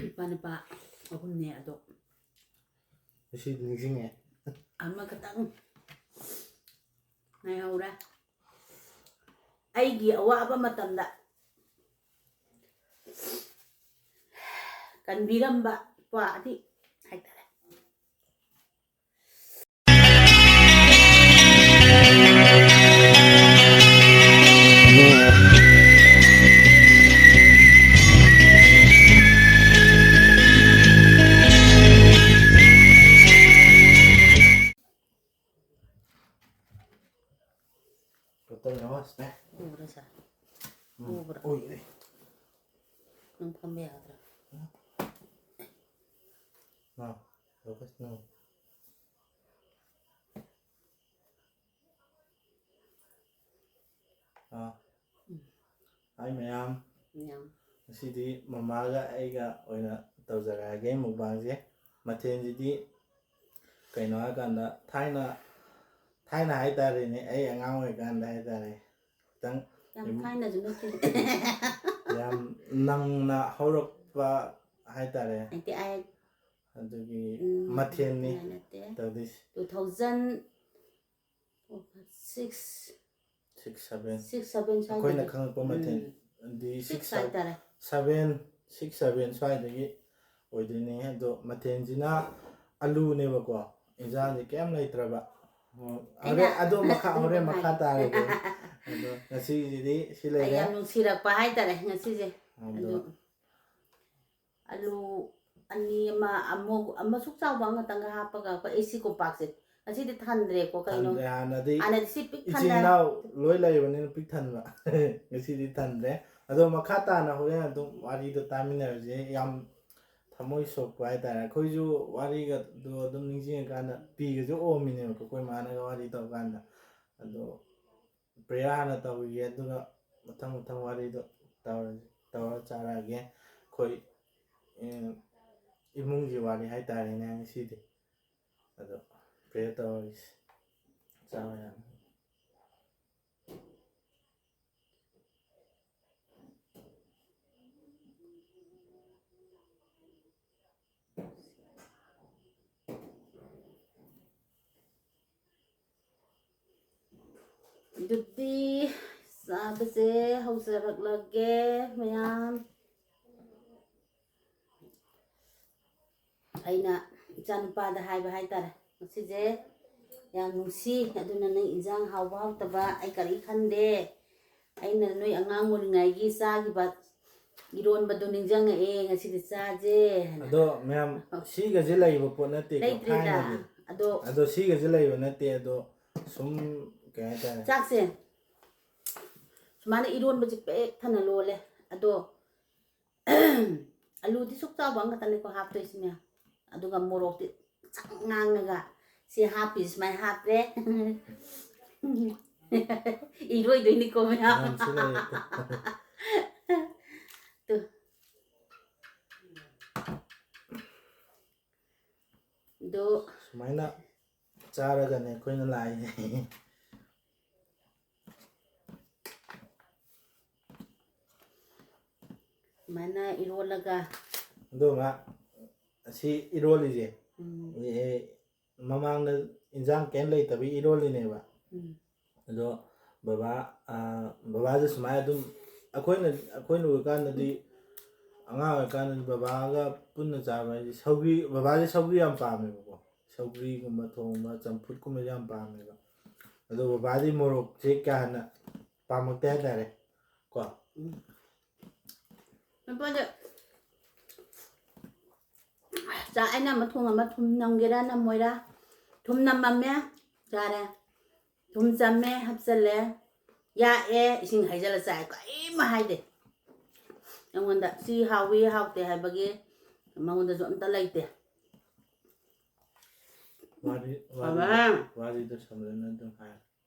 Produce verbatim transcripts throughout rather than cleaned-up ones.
ꯅꯨꯄꯥ ꯅꯨꯄꯥ ꯑꯍꯨꯝꯅꯦ ꯑꯗꯣ꯫ ꯉꯁꯤꯗꯤ ꯅꯤꯡꯁꯤꯡꯉꯦ꯫ ꯑꯃꯈꯛꯇꯪ ꯉꯥꯏꯍꯧꯔꯦ꯫ ꯑꯩꯒꯤ ꯑꯋꯥꯕ ꯃꯇꯝꯗ ꯀꯟꯕꯤꯔꯝꯕ ꯏꯄ꯭ꯋꯥ ꯑꯅꯤ ꯍꯥꯏꯇꯥꯔꯦ꯫ ꯎꯕ꯭ꯔꯥ ꯁꯥꯔ? ꯎꯝ. ꯎꯕ꯭ꯔꯥ? ꯎꯏ, ꯎꯏ. ꯅꯪ ꯐꯝꯕ ꯌꯥꯗ꯭ꯔꯥ? ꯅꯣ, ꯂꯣꯀꯁ, ꯅꯣ. ꯑꯥ. ꯎꯝ. ꯍꯥꯏ ꯃꯌꯥꯝ. ꯃꯌꯥꯝ. ꯉꯁꯤꯗꯤ ꯃꯃꯥꯒ ꯑꯩꯒ ꯑꯣꯏꯅ ꯇꯧꯖꯔꯛꯑꯒꯦ ꯃꯨꯛꯕꯥꯡꯁꯦ꯫ ꯃꯊꯦꯜꯁꯤꯗꯤ ꯀꯩꯅꯣ ꯍꯥꯏꯀꯥꯟꯗ ꯊꯥꯏꯅ, ꯊꯥꯏꯅ ꯍꯥꯏꯇꯥꯔꯦꯅꯦ, ꯑꯩ ꯑꯉꯥꯡ ꯑꯣꯏꯔꯤꯀꯥꯟꯗ ꯍꯥꯏꯇꯥꯔꯦ, ꯈꯤꯇꯪ ꯌꯥꯝ ꯊꯥꯏꯅꯁꯨ ꯅꯠꯇꯦ꯫ ꯌꯥꯝ ꯅꯧꯅ ꯍꯧꯔꯛꯄ ꯍꯥꯏꯇꯥꯔꯦ꯫ Ninety eight. ꯑꯗꯨꯒꯤ ꯎꯝ, ꯃꯊꯦꯜꯅꯤ ꯅꯠꯇꯦ꯫ ꯇꯧꯗꯣꯏꯁꯦ꯫ Two thousand six. Six, seven. Six, seven ꯑꯩꯈꯣꯏꯅ ꯁ꯭ꯋꯥꯏꯗꯗꯤ꯫ ꯈꯪꯉꯛꯄ ꯃꯊꯦꯜ, ꯎꯝ. ꯑꯗꯤ six six ꯍꯥꯏꯇꯥꯔꯦ꯫ Seven, six, seven ꯁ꯭ꯋꯥꯏꯗꯒꯤ ꯑꯣꯏꯗꯣꯏꯅꯦ꯫ ꯑꯗꯣ ꯃꯊꯦꯜꯁꯤꯅ ꯑꯂꯨꯅꯦꯕꯀꯣ, ꯏꯟꯖꯥꯡꯗꯤ ꯀꯩꯝ ꯂꯩꯇ꯭ꯔꯕ꯫ ꯎꯝ, ꯑꯩꯅ ꯍꯣꯔꯦꯟ ꯑꯗꯣ ꯃꯈꯥ, ꯑꯗꯨ ꯍꯣꯔꯦꯟ ꯃꯈꯥ ꯍꯥꯏꯒꯦ꯫ ꯇꯥꯔꯒꯦ꯫ ꯑꯗꯣ ꯉꯁꯤꯒꯤꯗꯤ ꯁꯤ ꯑꯩ ꯂꯩꯔꯦ꯫ ꯌꯥꯝ ꯅꯨꯡꯁꯤꯔꯛꯄ ꯍꯥꯏꯇꯥꯔꯦ ꯉꯁꯤꯁꯦ꯫ ꯑꯗꯣ ꯑꯗꯨ ꯑꯂꯨ ꯑꯅꯤ ꯑꯃ, ꯑꯃꯨꯛ ꯑꯃꯁꯨꯛ ꯆꯥꯎꯕ ꯑꯃꯇꯪꯒ ꯍꯥꯞꯄꯒ ꯑꯩꯈꯣꯏ ꯑꯦꯁꯤ ꯀꯣꯝꯄꯥꯛꯁꯦ ꯉꯁꯤꯗꯤ ꯊꯥꯟꯗ꯭ꯔꯦꯀꯣ, ꯀꯩꯅꯣ? ꯊꯥꯟꯗ꯭ꯔꯦ꯫ ꯍꯥꯟꯅꯗꯤ ꯍꯥꯟꯅꯗꯤ ꯁꯤ ꯄꯤꯛ ꯏꯆꯤꯟ ꯊꯟꯅ ꯏꯅꯥꯎ ꯂꯣꯏ ꯂꯩꯕꯅꯤꯅ ꯄꯤꯛ ꯊꯟꯕ꯫ ꯉꯁꯤꯗꯤ ꯊꯟꯗ꯭ꯔꯦ꯫ ꯑꯗꯣ ꯃꯈꯥ ꯇꯥꯅ ꯍꯣꯔꯦꯟ ꯑꯗꯨꯝ ꯋꯥꯔꯤꯗꯣ ꯇꯥꯃꯤꯟꯅꯔꯁꯦ꯫ ꯌꯥꯝ ꯊꯃꯣꯏ ꯁꯣꯛꯄ ꯍꯥꯏꯇꯥꯔꯦ꯫ ꯑꯩꯈꯣꯏꯁꯨ ꯋꯥꯔꯤꯒꯗꯣ ꯑꯗꯨꯝ ꯅꯤꯡꯁꯤꯡꯉꯀꯥꯟꯗ ꯄꯤꯒꯁꯨ ꯑꯣꯝꯃꯤꯅꯦꯕꯀꯣ, ꯑꯩꯈꯣꯏ ꯃꯥꯅꯒ ꯋꯥꯔꯤ ꯇꯧꯀꯥꯟꯗ꯫ ꯑꯗꯣ prayer ꯍꯥꯟꯅ ꯇꯧꯈꯤꯒꯦ, ꯑꯗꯨꯒ ꯃꯊꯪ ꯃꯊꯪ ꯋꯥꯔꯤꯗꯣ ꯇꯧꯔꯁꯤ, ꯇꯧꯔ ꯆꯥꯔꯛꯑꯒꯦ꯫ ꯑꯩꯈꯣꯏ, ꯎꯝ, ꯏꯃꯨꯡꯒꯤ ꯋꯥꯔꯤ ꯍꯥꯏꯇꯥꯔꯦꯅꯦ ꯉꯁꯤꯗꯤ꯫ ꯑꯗꯣ prayer ꯇꯧꯔꯒꯦ꯫ ꯆꯥꯕ ꯌꯥꯔꯅꯤ꯫ ꯑꯗꯨꯗꯤ ꯆꯥꯕꯁꯦ ꯍꯧꯖꯔꯛꯂꯒꯦ ꯃꯌꯥꯝ꯫ ꯑꯩꯅ ꯏꯆꯥꯅꯨꯄꯥꯗ ꯍꯥꯏꯕ ꯍꯥꯏꯇꯥꯔꯦ, ꯉꯁꯤꯁꯦ ꯌꯥꯝ ꯅꯨꯡꯁꯤ, ꯑꯗꯨꯅ ꯅꯪ ꯏꯟꯖꯥꯡ ꯍꯥꯎꯕ ꯍꯥꯎꯇꯕ ꯑꯩ ꯀꯔꯤ ꯈꯟꯗꯦ, ꯑꯩꯅ ꯅꯣꯏ ꯑꯉꯥꯡ ꯑꯣꯏꯔꯤꯉꯩꯒꯤ ꯆꯥꯈꯤꯕ ꯏꯔꯣꯟꯕꯗꯣ ꯅꯤꯡꯁꯤꯡꯉꯛꯑꯦ, ꯉꯁꯤꯗꯤ ꯆꯥꯁꯦ ꯍꯥꯏꯅ꯫ ꯑꯗꯣ ꯃꯌꯥꯝ, ꯁꯤꯒꯁꯦ ꯂꯩꯕ ꯄꯣꯠ ꯅꯠꯇꯦꯀꯣ, ꯂꯩꯇ꯭ꯔꯤꯗ꯫ ꯊꯥꯏꯅꯒꯤ꯫ ꯑꯗꯣ ꯑꯗꯣ ꯁꯤꯒꯁꯦ ꯂꯩꯕ ꯅꯠꯇꯦ, ꯑꯗꯣ ꯁꯨꯝ ꯀꯩ ꯍꯥꯏꯇꯥꯔꯦ꯫ ꯆꯥꯛꯁꯦ ꯁꯨꯃꯥꯏꯅ ꯏꯔꯣꯟꯕꯁꯦ ꯄꯤꯛ ꯊꯟꯅ ꯂꯣꯜꯂꯦ꯫ ꯑꯗꯣ ꯑꯂꯨꯗꯤ ꯁꯨꯛ ꯆꯥꯎꯕ ꯑꯃꯈꯛꯇꯅꯤꯀꯣ ꯍꯥꯞꯇꯣꯏꯁꯤꯅꯦ, ꯑꯗꯨꯒ ꯃꯣꯔꯣꯛꯇꯤ ꯆꯥꯛ ꯉꯥꯡꯉꯒ ꯁꯤ ꯍꯥꯞꯄꯤ ꯁꯨꯃꯥꯏꯅ ꯍꯥꯞꯄꯦ꯫ ꯏꯔꯣꯏꯗꯣꯏꯅꯤꯀꯣ ꯃꯌꯥꯝ꯫ ꯌꯥꯝ ꯊꯤ ꯂꯩꯔꯦ꯫ ꯇꯨ꯫ ꯑꯗꯣ ꯁꯨꯃꯥꯏꯅ ꯆꯥꯔꯒꯅꯦ ꯑꯩꯈꯣꯏꯅ ꯂꯥꯛꯏꯁꯦ꯫ ꯁꯨꯃꯥꯏꯅ ꯏꯔꯣꯜꯂꯒ꯫ ꯑꯗꯨꯒ ꯑꯁꯤ ꯏꯔꯣꯜꯂꯤꯁꯦ, ꯎꯝ꯫ ꯑꯦ, ꯃꯃꯥꯡꯗ ꯏꯟꯖꯥꯡ ꯀꯩꯝ ꯂꯩꯇꯕꯒꯤ ꯏꯔꯣꯜꯂꯤꯅꯦꯕ꯫ ꯎꯝ꯫ ꯑꯗꯣ ꯕꯕꯥ, ꯑꯥ, ꯕꯕꯥꯁꯦ ꯁꯨꯃꯥꯏꯅ ꯑꯗꯨꯝ, ꯑꯩꯈꯣꯏꯅ, ꯑꯩꯈꯣꯏꯅ ꯎꯔꯀꯥꯟꯗꯗꯤ, ꯑꯉꯥꯡ ꯑꯣꯏꯔꯀꯥꯟꯗꯗꯤ ꯕꯕꯥꯒ ꯄꯨꯟꯅ ꯆꯥꯕ ꯍꯥꯏꯗꯤ ꯁꯧꯒ꯭ꯔꯤ, ꯕꯕꯥꯁꯦ ꯁꯧꯒ꯭ꯔꯤ ꯌꯥꯝ ꯄꯥꯝꯃꯦꯕꯀꯣ꯫ ꯁꯧꯒ꯭ꯔꯤꯒꯨꯝꯕ ꯊꯣꯡꯕ, ꯆꯝꯐꯨꯠꯀꯨꯝꯕꯁꯦ ꯌꯥꯝ ꯄꯥꯝꯃꯦꯕ꯫ ꯑꯗꯣ ꯕꯕꯥꯗꯤ ꯃꯣꯔꯣꯛꯁꯦ ꯀꯌꯥ ꯍꯦꯟꯅ ꯄꯥꯝꯃꯛꯇꯦ ꯍꯥꯏꯇꯥꯔꯦ ꯀꯣ꯫ ꯎꯝ꯫ ꯃꯄꯥꯗ ꯆꯥꯛ ꯑꯩꯅ ꯑꯃ ꯊꯣꯡ ꯑꯃ ꯊꯨꯝ ꯅꯝꯒꯦꯔꯥ ꯅꯝꯃꯣꯏꯔꯥ? ꯊꯨꯝ ꯅꯝꯃꯝꯃꯦ, ꯆꯥꯔꯦ꯫ ꯊꯨꯝ ꯆꯝꯃꯦ, ꯍꯥꯞꯆꯜꯂꯦ, ꯌꯥꯛꯑꯦ, ꯏꯁꯤꯡ ꯍꯩꯖꯜꯂ ꯆꯥꯏ꯫ ꯀꯔꯤꯝ ꯍꯥꯏꯗꯦ ꯑꯩꯉꯣꯟꯗ꯫ ꯁꯤ ꯍꯥꯎꯋꯤ ꯍꯥꯎꯇꯦ ꯍꯥꯏꯕꯒꯤ ꯃꯉꯣꯟꯗꯁꯨ ꯑꯝꯇ ꯂꯩꯇꯦ꯫ ꯋꯥꯔꯤ, ꯋꯥꯔꯤ, ꯕꯕꯥ꯫ ꯋꯥꯔꯤꯗꯣ ꯁꯝꯂꯞꯅ ꯑꯗꯨꯝ ꯍꯥꯏ꯫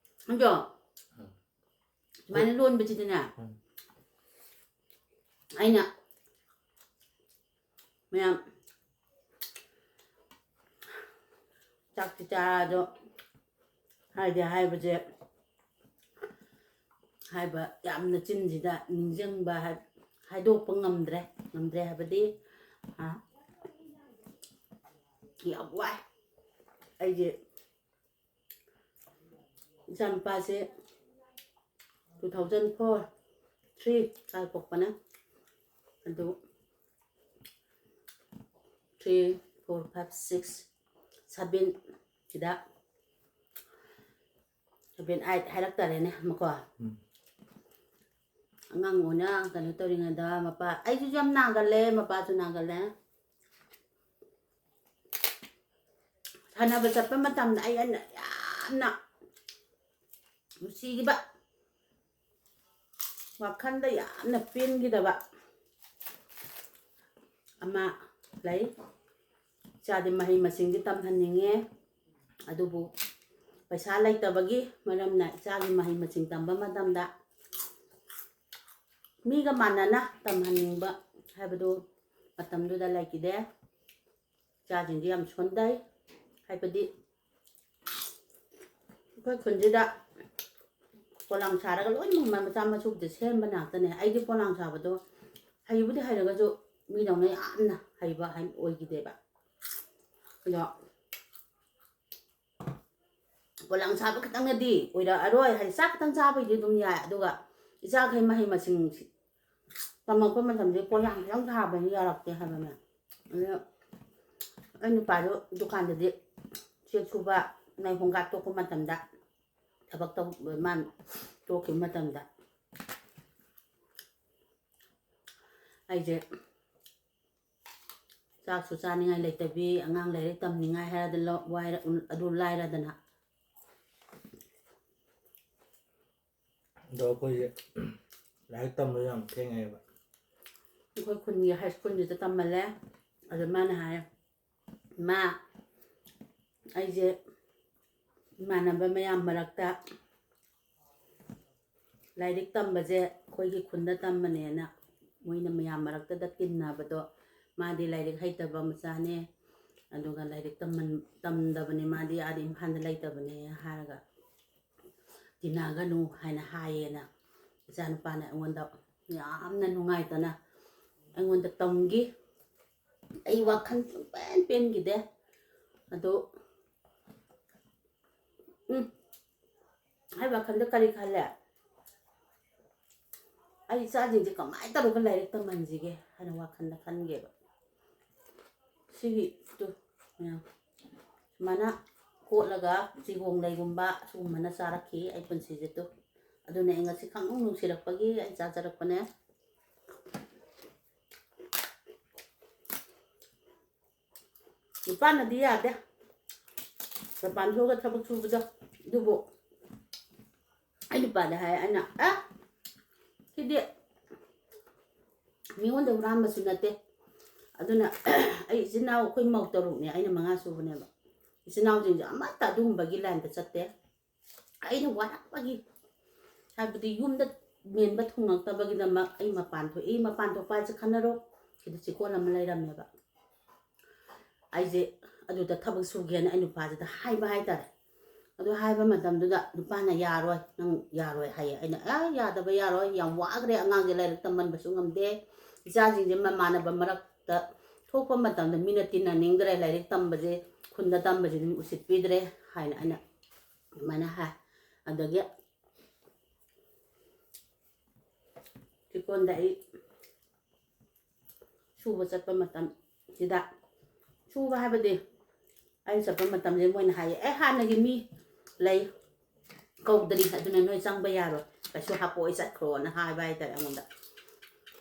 ꯑꯗꯣ ꯎꯝ꯫ ꯁꯨꯃꯥꯏꯅ ꯂꯣꯟꯕꯁꯤꯗꯤꯅꯦ, ꯎꯝ꯫ ꯑꯩꯅ ꯃꯌꯥꯝ ꯆꯥꯛꯇꯤ ꯆꯥꯔꯗꯣ ꯍꯥꯏꯗꯤ ꯍꯥꯏꯕꯁꯦ, ꯍꯥꯏꯕ ꯌꯥꯝꯅ ꯆꯤꯟꯁꯤꯗ ꯅꯤꯡꯁꯤꯡꯕ ꯍꯥꯏ-, ꯍꯥꯏꯗꯣꯛꯄ ꯉꯝꯗ꯭ꯔꯦ꯫ ꯉꯝꯗ꯭ꯔꯦ ꯍꯥꯏꯕꯗꯤ, ꯑ, ꯌꯥꯝ ꯋꯥꯏ꯫ ꯑꯩꯁꯦ ꯏꯆꯥꯅꯨꯄꯥꯁꯦ Two thousand four, three ꯀꯥꯏ ꯄꯣꯛꯄꯅꯦ? ꯑꯗꯨ three, four, five, six, seven ꯁꯤꯗ, seven, eight ꯍꯥꯏꯔꯛꯇꯔꯦꯅꯦ ꯑꯃꯀꯣ꯫ ꯎꯝ꯫ ꯑꯉꯥꯡ ꯑꯣꯏꯅ ꯀꯩꯅꯣ ꯇꯧꯔꯤꯉꯩꯗ ꯃꯄꯥ, ꯑꯩꯁꯨ ꯌꯥꯝ ꯅꯥꯒꯜꯂꯦ, ꯃꯄꯥꯁꯨ ꯅꯥꯒꯜꯂꯦ꯫ ꯁꯥꯟꯅꯕ ꯆꯠꯄ ꯃꯇꯝꯗ ꯑꯩ ꯑꯩꯅ ꯌꯥꯝꯅ ꯅꯨꯡꯁꯤꯈꯤꯕ, ꯋꯥꯈꯜꯗ ꯌꯥꯝꯅ ꯄꯦꯟꯈꯤꯗꯕ ꯑꯃ ꯂꯩ꯫ ꯏꯆꯥꯗꯤ ꯃꯍꯩ ꯃꯁꯤꯡꯗꯤ ꯇꯝꯍꯟꯅꯤꯡꯉꯦ, ꯑꯗꯨꯕꯨ ꯄꯩꯁꯥ ꯂꯩꯇꯕꯒꯤ ꯃꯔꯝꯅ ꯏꯆꯥꯒꯤ ꯃꯍꯩ ꯃꯁꯤꯡ ꯇꯝꯕ ꯃꯇꯝꯗ ꯃꯤꯒ ꯃꯥꯟꯅꯅ ꯇꯝꯍꯟꯅꯤꯡꯕ ꯍꯥꯏꯕꯗꯨ ꯃꯇꯝꯗꯨꯗ ꯂꯩꯈꯤꯗꯦ꯫ ꯏꯆꯥꯁꯤꯡꯗꯤ ꯌꯥꯝ ꯁꯣꯟꯊꯩ, ꯍꯥꯏꯕꯗꯤ ꯑꯩꯈꯣꯏ ꯈꯨꯟꯁꯤꯗ ꯄꯣꯂꯥꯡ ꯁꯥꯔꯒ ꯂꯣꯏꯅꯃꯛ ꯃꯆꯥ ꯃꯁꯨꯕꯨꯗꯤ ꯁꯦꯝꯕ ꯉꯥꯛꯇꯅꯦ꯫ ꯑꯩꯗꯤ ꯄꯣꯂꯥꯡ ꯁꯥꯕꯗꯣ ꯍꯩꯕꯨꯗꯤ ꯍꯩꯔꯒꯁꯨ ꯃꯤꯗꯧꯅ ꯌꯥꯝꯅ ꯍꯩꯕ ꯍꯥꯏ ꯑꯣꯏꯈꯤꯗꯦꯕ꯫ ꯑꯗꯣ ꯄꯣꯂꯥꯡ ꯁꯥꯕ ꯈꯛꯇꯪꯅꯗꯤ ꯑꯣꯏꯔꯛꯑꯔꯣꯏ, ꯍꯥꯏꯗꯤ ꯆꯥꯛ ꯈꯛꯇꯪ ꯆꯥꯕꯩꯗꯤ ꯑꯗꯨꯝ ꯌꯥꯏ, ꯑꯗꯨꯒ ꯏꯆꯥꯈꯩ ꯃꯍꯩ ꯃꯁꯤꯡ ꯇꯝꯃꯛꯄ ꯃꯇꯝꯗ ꯄꯣꯂꯥꯡ ꯈꯛꯇꯪ ꯁꯥꯕꯅꯤ ꯌꯥꯔꯛꯇꯦ ꯍꯥꯏꯕꯅꯦ꯫ ꯑꯗꯨꯅ ꯑꯩ ꯅꯨꯄꯥꯗꯣ ꯗꯨꯀꯥꯟꯗꯗꯤ ꯆꯦꯛ ꯁꯨꯕ, ꯅꯥꯏ ꯍꯣꯡꯒꯥ ꯇꯣꯛꯄ ꯃꯇꯝꯗ, ꯊꯕꯛ ꯇꯧ, ꯃꯥꯅ ꯇꯣꯛꯈꯤꯕ ꯃꯇꯝꯗ ꯑꯩꯁꯦ ꯆꯥꯛꯁꯨ ꯆꯥꯅꯤꯡꯉꯥꯏ ꯂꯩꯇꯕꯤ, ꯑꯉꯥꯡ ꯂꯥꯏꯔꯤꯛ ꯇꯝꯅꯤꯡꯉꯥꯏ ꯍꯥꯏꯔꯗ ꯂꯧ-, ꯋꯥꯏꯔ-, ꯑꯗꯨ ꯂꯥꯏꯔꯗꯅ꯫ ꯑꯗꯣ ꯑꯩꯈꯣꯏꯁꯦ ꯂꯥꯏꯔꯤꯛ ꯇꯝꯕ ꯌꯥꯝ ꯊꯦꯡꯉꯦꯕ꯫ ꯑꯩꯈꯣꯏ ꯈꯨꯟꯒꯤ ꯍꯥꯏ ꯁ꯭ꯀꯨꯜꯗꯨꯗ ꯇꯝꯍꯜꯂꯦ꯫ ꯑꯗꯨ ꯃꯥꯅ ꯍꯥꯏ, "ꯏꯃꯥ, ꯑꯩꯁꯦ ꯏꯃꯥꯟꯅꯕ ꯃꯌꯥꯝ ꯃꯔꯛꯇ ꯂꯥꯏꯔꯤꯛ ꯇꯝꯕꯁꯦ ꯑꯩꯈꯣꯏꯒꯤ ꯈꯨꯟꯗ ꯇꯝꯕꯅꯦꯅ ꯃꯣꯏꯅ ꯃꯌꯥꯝ ꯃꯔꯛꯇꯗ ꯇꯤꯟꯅꯕꯗꯣ, ꯃꯥꯗꯤ ꯂꯥꯏꯔꯤꯛ ꯍꯩꯇꯕ ꯃꯆꯥꯅꯦ, ꯑꯗꯨꯒ ꯂꯥꯏꯔꯤꯛ ꯇꯝꯃꯟ-, ꯇꯝꯗꯕꯅꯦ, ꯃꯥꯗꯤ ꯑꯥꯗ ꯏꯝꯐꯥꯜꯗ ꯂꯩꯇꯕꯅꯦ" ꯍꯥꯏꯔꯒ, "ꯇꯤꯟꯅꯒꯅꯨ" ꯍꯥꯏꯅ ꯍꯥꯏꯌꯦꯅ ꯏꯆꯥꯅꯨꯄꯥꯅ ꯑꯩꯉꯣꯟꯗ ꯌꯥꯝꯅ ꯅꯨꯡꯉꯥꯏꯇꯅ ꯑꯩꯉꯣꯟꯗ ꯇꯝꯈꯤ꯫ ꯑꯩ ꯋꯥꯈꯜ ꯁꯨꯡꯄꯦꯟ ꯄꯦꯟꯈꯤꯗꯦ꯫ ꯑꯗꯣ, ꯎꯝ, ꯑꯩ ꯋꯥꯈꯜꯗ ꯀꯔꯤ ꯈꯜꯂꯦ? ꯑꯩ ꯏꯆꯥꯁꯤꯡꯁꯦ ꯀꯃꯥꯏꯅ ꯇꯧꯔꯒ ꯂꯥꯏꯔꯤꯛ ꯇꯝꯍꯟꯁꯤꯒꯦ ꯍꯥꯏꯅ ꯋꯥꯈꯜꯗ ꯈꯟꯒꯦꯕ꯫ ꯁꯤꯒꯤ ꯇꯨ ꯃꯌꯥꯝ ꯁꯨꯃꯥꯏꯅ ꯀꯣꯠꯂꯒ ꯆꯤꯒꯣꯡ ꯂꯩꯒꯨꯝꯕ ꯁꯤꯒꯨꯝꯕꯅ ꯆꯥꯔꯛꯈꯤ ꯑꯩ ꯄꯨꯟꯁꯤꯁꯦ ꯇꯨ꯫ ꯑꯗꯨꯅ ꯑꯩ ꯉꯁꯤ ꯈꯪꯅꯨꯡ ꯅꯨꯡꯁꯤꯔꯛꯄꯒꯤ ꯑꯩ ꯆꯥꯖꯔꯛꯄꯅꯦ꯫ ꯅꯨꯄꯥꯅꯗꯤ ꯌꯥꯗꯦ ꯃꯄꯥꯟ ꯊꯣꯛꯑꯒ ꯊꯕꯛ ꯁꯨꯕꯗꯣ꯫ ꯑꯗꯨꯕꯨ ꯑꯩ ꯅꯨꯄꯥꯗ ꯍꯥꯏ ꯑꯩꯅ, ꯑꯦ, ꯁꯤꯗꯤ ꯃꯤꯉꯣꯟꯗ ꯍꯨꯔꯥꯟꯕꯁꯨ ꯅꯠꯇꯦ꯫ ꯑꯗꯨꯅ ꯑꯩ ꯏꯆꯤꯟ ꯏꯅꯥꯎ ꯑꯩꯈꯣꯏ ꯃꯧ ꯇꯔꯨꯛꯅꯦ, ꯑꯩꯅ ꯃꯉꯥ ꯁꯨꯕꯅꯦꯕ꯫ ꯏꯆꯤꯟ ꯏꯅꯥꯎꯁꯤꯡꯁꯦ ꯑꯃꯠꯇ ꯑꯗꯨꯒꯨꯝꯕꯒꯤ ꯂꯥꯏꯟꯗ ꯆꯠꯇꯦ꯫ ꯑꯩꯅ ꯋꯥꯔꯛꯄꯒꯤ, ꯍꯥꯏꯕꯗꯤ ꯌꯨꯝꯗ ꯃꯦꯟꯕ ꯊꯨꯡꯉꯛꯇꯕꯒꯤꯗꯃꯛ ꯑꯩ ꯃꯄꯥꯟ ꯊꯣꯛꯏ꯫ ꯃꯄꯥꯟ ꯊꯣꯛꯄ ꯍꯥꯏꯁꯦ ꯈꯟꯅꯔꯣ, ꯁꯤꯗ ꯆꯤꯀꯣꯟ ꯑꯃ ꯂꯩꯔꯝꯃꯦꯕ꯫ ꯑꯩꯁꯦ ꯑꯗꯨꯗ ꯊꯕꯛ ꯁꯨꯒꯦꯅ ꯑꯩ ꯅꯨꯄꯥꯁꯤꯗ ꯍꯥꯏꯕ ꯍꯥꯏꯇꯥꯔꯦ꯫ ꯑꯗꯨ ꯍꯥꯏꯕ ꯃꯇꯝꯗꯨꯗ ꯅꯨꯄꯥꯅ, "ꯌꯥꯔꯣꯏ, ꯅꯪ ꯌꯥꯔꯣꯏ" ꯍꯥꯏꯌꯦ꯫ ꯑꯩꯅ, "ꯑꯦ, ꯌꯥꯗꯕ ꯌꯥꯔꯣꯏ, ꯌꯥꯝ ꯋꯥꯈ꯭ꯔꯦ, ꯑꯉꯥꯡꯁꯦ ꯂꯥꯏꯔꯤꯛ ꯇꯝꯍꯟꯕꯁꯨ ꯉꯝꯗꯦ, ꯏꯆꯥꯁꯤꯡꯁꯦ ꯃꯃꯥꯟꯅꯕ ꯃꯔꯛꯇ ꯊꯣꯛꯄ ꯃꯇꯝꯗ ꯃꯤꯅ ꯇꯤꯟꯅꯅꯤꯡꯗ꯭ꯔꯦ, ꯂꯥꯏꯔꯤꯛ ꯇꯝꯕꯁꯦ, ꯈꯨꯟꯗ ꯇꯝꯕꯁꯦ ꯑꯗꯨꯝ ꯎꯁꯤꯠꯄꯤꯗ꯭ꯔꯦ" ꯍꯥꯏꯅ ꯑꯩꯅ ꯑꯗꯨꯃꯥꯏꯅ ꯍꯥꯏ꯫ ꯑꯗꯒꯤ ꯆꯤꯀꯣꯟꯗ ꯑꯩ ꯁꯨꯕ ꯆꯠꯄ ꯃꯇꯝꯁꯤꯗ, ꯁꯨꯕ ꯍꯥꯏꯕꯗꯤ ꯑꯩ ꯆꯠꯄ ꯃꯇꯝꯁꯤꯗ ꯃꯣꯏꯅ ꯍꯥꯏꯌꯦ, "ꯑꯦ, ꯍꯥꯟꯅꯒꯤ ꯃꯤ ꯂꯩ, ꯀꯧꯗ꯭ꯔꯤ, ꯑꯗꯨꯅ ꯅꯣꯏ ꯆꯪꯕ ꯌꯥꯔꯣꯏ, ꯀꯩꯁꯨ ꯍꯥꯞꯄꯛꯑꯣꯏ, ꯆꯠꯈ꯭ꯔꯣꯅ" ꯍꯥꯏꯕ ꯍꯥꯏꯇꯥꯔꯦ ꯑꯩꯉꯣꯟꯗ꯫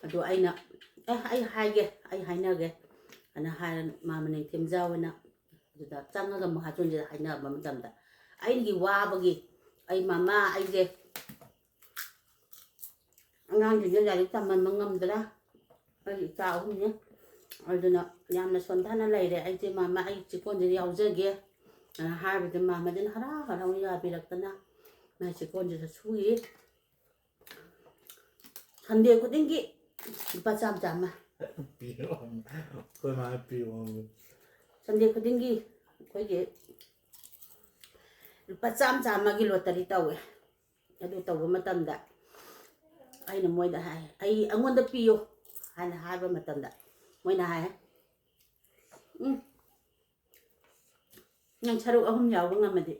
ꯑꯗꯣ ꯑꯩꯅ, "ꯑꯦ, ꯑꯩ ꯍꯥꯏꯒꯦ, ꯑꯩ ꯍꯥꯏꯅꯒꯦ" ꯑꯅ ꯍꯥꯏꯔ ꯃꯥ ꯃꯅꯤꯡ ꯊꯤꯟꯖꯥꯎ ꯑꯣꯏꯅ ꯑꯗꯨꯗ ꯆꯪꯉꯒ ꯃꯍꯥꯖꯣꯟꯁꯤꯗ ꯍꯥꯏꯅꯕ ꯃꯇꯝꯗ ꯑꯩꯒꯤ ꯋꯥꯕꯒꯤ, "ꯑꯩ ꯃꯃꯥ, ꯑꯩꯁꯦ ꯑꯉꯥꯡꯁꯤꯡꯁꯦ ꯂꯥꯏꯔꯤꯛ ꯇꯝꯍꯟꯕ ꯉꯝꯗ꯭ꯔꯦ, ꯑꯩꯒꯤ ꯏꯆꯥ ꯑꯍꯨꯝꯅꯤ, ꯑꯗꯨꯅ ꯌꯥꯝꯅ ꯁꯣꯟꯊꯅ ꯂꯩꯔꯦ, ꯑꯩꯁꯦ ꯃꯃꯥ ꯑꯩ ꯆꯤꯀꯣꯟꯁꯤꯗ ꯌꯥꯎꯖꯒꯦ" ꯑꯅ ꯍꯥꯏꯕꯗ ꯃꯃꯥꯁꯤꯅ ꯍꯔꯥꯎ ꯍꯔꯥꯎ ꯌꯥꯕꯤꯔꯛꯇꯅ ꯃꯥꯏ ꯆꯤꯀꯣꯟꯁꯤꯗ ꯁꯨꯏ꯫ ꯁꯟꯗꯦ ꯈꯨꯗꯤꯡꯒꯤ ꯂꯨꯄꯥ ꯆꯥꯝꯃ ꯆꯥꯝꯃ꯫ ꯄꯤꯔꯛꯑꯣ꯫ ꯑꯩꯈꯣꯏ ꯃꯥꯅ ꯄꯤꯔꯛꯑꯣ꯫ ꯁꯟꯗꯦ ꯈꯨꯗꯤꯡꯒꯤ ꯑꯩꯈꯣꯏꯒꯤ ꯂꯨꯄꯥ ꯆꯥꯝꯃ ꯆꯥꯝꯃꯒꯤ ꯂꯣꯇꯔꯤ ꯇꯧꯋꯦ꯫ ꯑꯗꯨ ꯇꯧꯕ ꯃꯇꯝꯗ ꯑꯩꯅ ꯃꯣꯏꯗ ꯍꯥꯏ, "ꯑꯩ, ꯑꯩꯉꯣꯟꯗ ꯄꯤꯌꯨ" ꯍꯥꯏꯅ ꯍꯥꯏꯕ ꯃꯇꯝꯗ ꯃꯣꯏꯅ ꯍꯥꯏ, "ꯎꯝ, ꯅꯪ ꯁꯔꯨꯛ ꯑꯍꯨꯝ ꯌꯥꯎꯕ ꯉꯝꯃꯗꯤ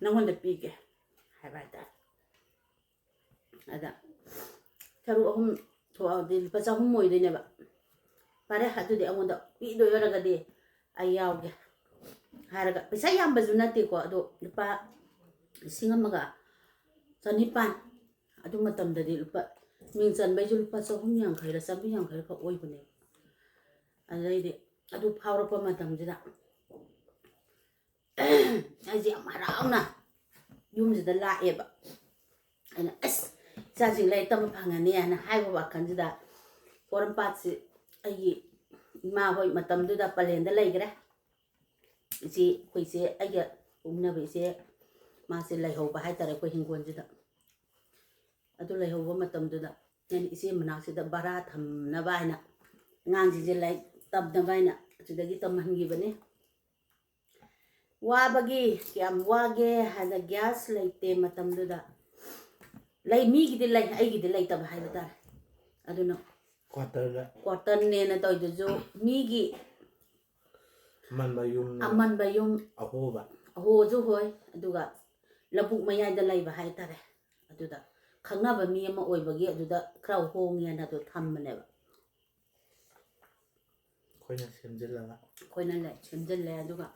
ꯅꯪꯉꯣꯟꯗ ꯄꯤꯒꯦ" ꯍꯥꯏꯕ ꯍꯥꯏꯇꯥꯔꯦ꯫ ꯑꯗ ꯁꯔꯨꯛ ꯑꯍꯨꯝ ꯊꯣꯛꯑꯗꯤ ꯂꯨꯄꯥ ꯆꯍꯨꯝ ꯑꯣꯏꯗꯣꯏꯅꯦꯕ꯫ ꯐꯔꯦ, ꯑꯗꯨꯗꯤ ꯑꯩꯉꯣꯟꯗ ꯄꯤꯗꯣꯏ ꯑꯣꯏꯔꯒꯗꯤ ꯑꯩ ꯌꯥꯎꯒꯦ ꯍꯥꯏꯔꯒ, ꯄꯩꯁꯥ ꯌꯥꯝꯕꯁꯨ ꯅꯠꯇꯦꯀꯣ, ꯑꯗꯣ ꯂꯨꯄꯥ ꯂꯤꯁꯤꯡ ꯑꯃꯒ ꯆꯅꯤꯄꯥꯟ꯫ ꯑꯗꯨ ꯃꯇꯝꯗꯗꯤ ꯂꯨꯄꯥ, ꯃꯤꯡ ꯆꯟꯕꯩꯁꯨ ꯂꯨꯄꯥ ꯆꯍꯨꯝ ꯌꯥꯡꯈꯩꯔ ꯆꯥꯝꯃꯔꯤ ꯌꯥꯡꯈꯩꯔ ꯈꯛ ꯑꯣꯏꯕꯅꯦꯕ꯫ ꯑꯗꯩꯗꯤ ꯑꯗꯨ ꯐꯥꯎꯔꯛꯄ ꯃꯇꯝꯁꯤꯗ ꯑꯩꯁꯦ ꯌꯥꯝ ꯍꯔꯥꯎꯅ ꯌꯨꯝꯁꯤꯗ ꯂꯥꯛꯑꯦꯕ꯫ ꯑꯩꯅ, "ꯑꯁ, ꯏꯆꯥꯁꯤꯡ ꯂꯥꯏꯔꯤꯛ ꯇꯝꯕ ꯐꯪꯉꯅꯤ" ꯍꯥꯏꯅ ꯍꯥꯏꯕ ꯋꯥꯈꯜꯁꯤꯗ, ꯄꯣꯔꯣꯝꯄꯥꯠꯁꯤ ꯑꯩꯒꯤ ꯏꯃꯥ ꯍꯣꯏ ꯃꯇꯝꯗꯨꯗ ꯄꯂꯦꯟꯗ ꯂꯩꯈ꯭ꯔꯦ꯫ ꯏꯆꯦ, ꯑꯩꯈꯣꯏ ꯏꯆꯦ, ꯑꯩꯒ ꯄꯣꯛꯃꯤꯟꯅꯕ ꯏꯆꯦ, ꯃꯥꯁꯦ ꯂꯩꯍꯧꯕ ꯍꯥꯏꯇꯥꯔꯦ ꯑꯩꯈꯣꯏ ꯍꯤꯡꯒꯣꯜꯁꯤꯗ꯫ ꯑꯗꯨ ꯂꯩꯍꯧꯕ ꯃꯇꯝꯗꯨꯗ ꯑꯩꯅ ꯏꯆꯦ ꯃꯅꯥꯛꯁꯤꯗ ꯚꯔꯥ ꯊꯝꯅꯕ ꯍꯥꯏꯅ, ꯑꯉꯥꯡꯁꯤꯡꯁꯦ ꯂꯥꯏꯔꯤꯛ ꯇꯝꯅꯕ ꯍꯥꯏꯅ ꯑꯁꯤꯗꯒꯤ ꯇꯝꯍꯟꯈꯤꯕꯅꯤ꯫ ꯋꯥꯕꯒꯤ, ꯀꯌꯥꯝ ꯋꯥꯒꯦ ꯍꯥꯏꯅ, ꯒ꯭ꯌꯥꯁ ꯂꯩꯇꯦ ꯃꯇꯝꯗꯨꯗ꯫ ꯂꯩ, ꯃꯤꯒꯤꯗꯤ ꯂꯩ, ꯑꯩꯒꯤꯗꯤ ꯂꯩꯇꯕ ꯍꯥꯏꯕ ꯇꯥꯔꯦ꯫ ꯑꯗꯨꯅ ꯀ꯭ꯋꯥꯇꯔꯗ꯫ ꯀ꯭ꯋꯥꯇꯔꯅꯦꯅ ꯇꯧꯔꯤꯗꯨꯁꯨ ꯃꯤꯒꯤ ꯑꯃꯟꯕ ꯌꯨꯝ꯫ ꯑꯃꯟꯕ ꯌꯨꯝ꯫ ꯑꯍꯣꯕ꯫ ꯑꯍꯣꯁꯨ ꯍꯣꯏ, ꯑꯗꯨꯒ ꯂꯧꯕꯨꯛ ꯃꯌꯥꯏꯗ ꯂꯩꯕ ꯍꯥꯏꯇꯥꯔꯦ꯫ ꯑꯗꯨꯗ ꯈꯪꯅꯕ ꯃꯤ ꯑꯃ ꯑꯣꯏꯕꯒꯤ ꯑꯗꯨꯗ ꯈꯔ ꯍꯣꯡꯉꯦꯅ ꯑꯗꯨ ꯊꯝꯕꯅꯦꯕ꯫ ꯑꯩꯈꯣꯏꯅ ꯁꯦꯝꯖꯤꯜꯂꯒ꯫ ꯑꯩꯈꯣꯏꯅ ꯂꯩ-, ꯁꯦꯝꯖꯤꯜꯂꯦ, ꯑꯗꯨꯒ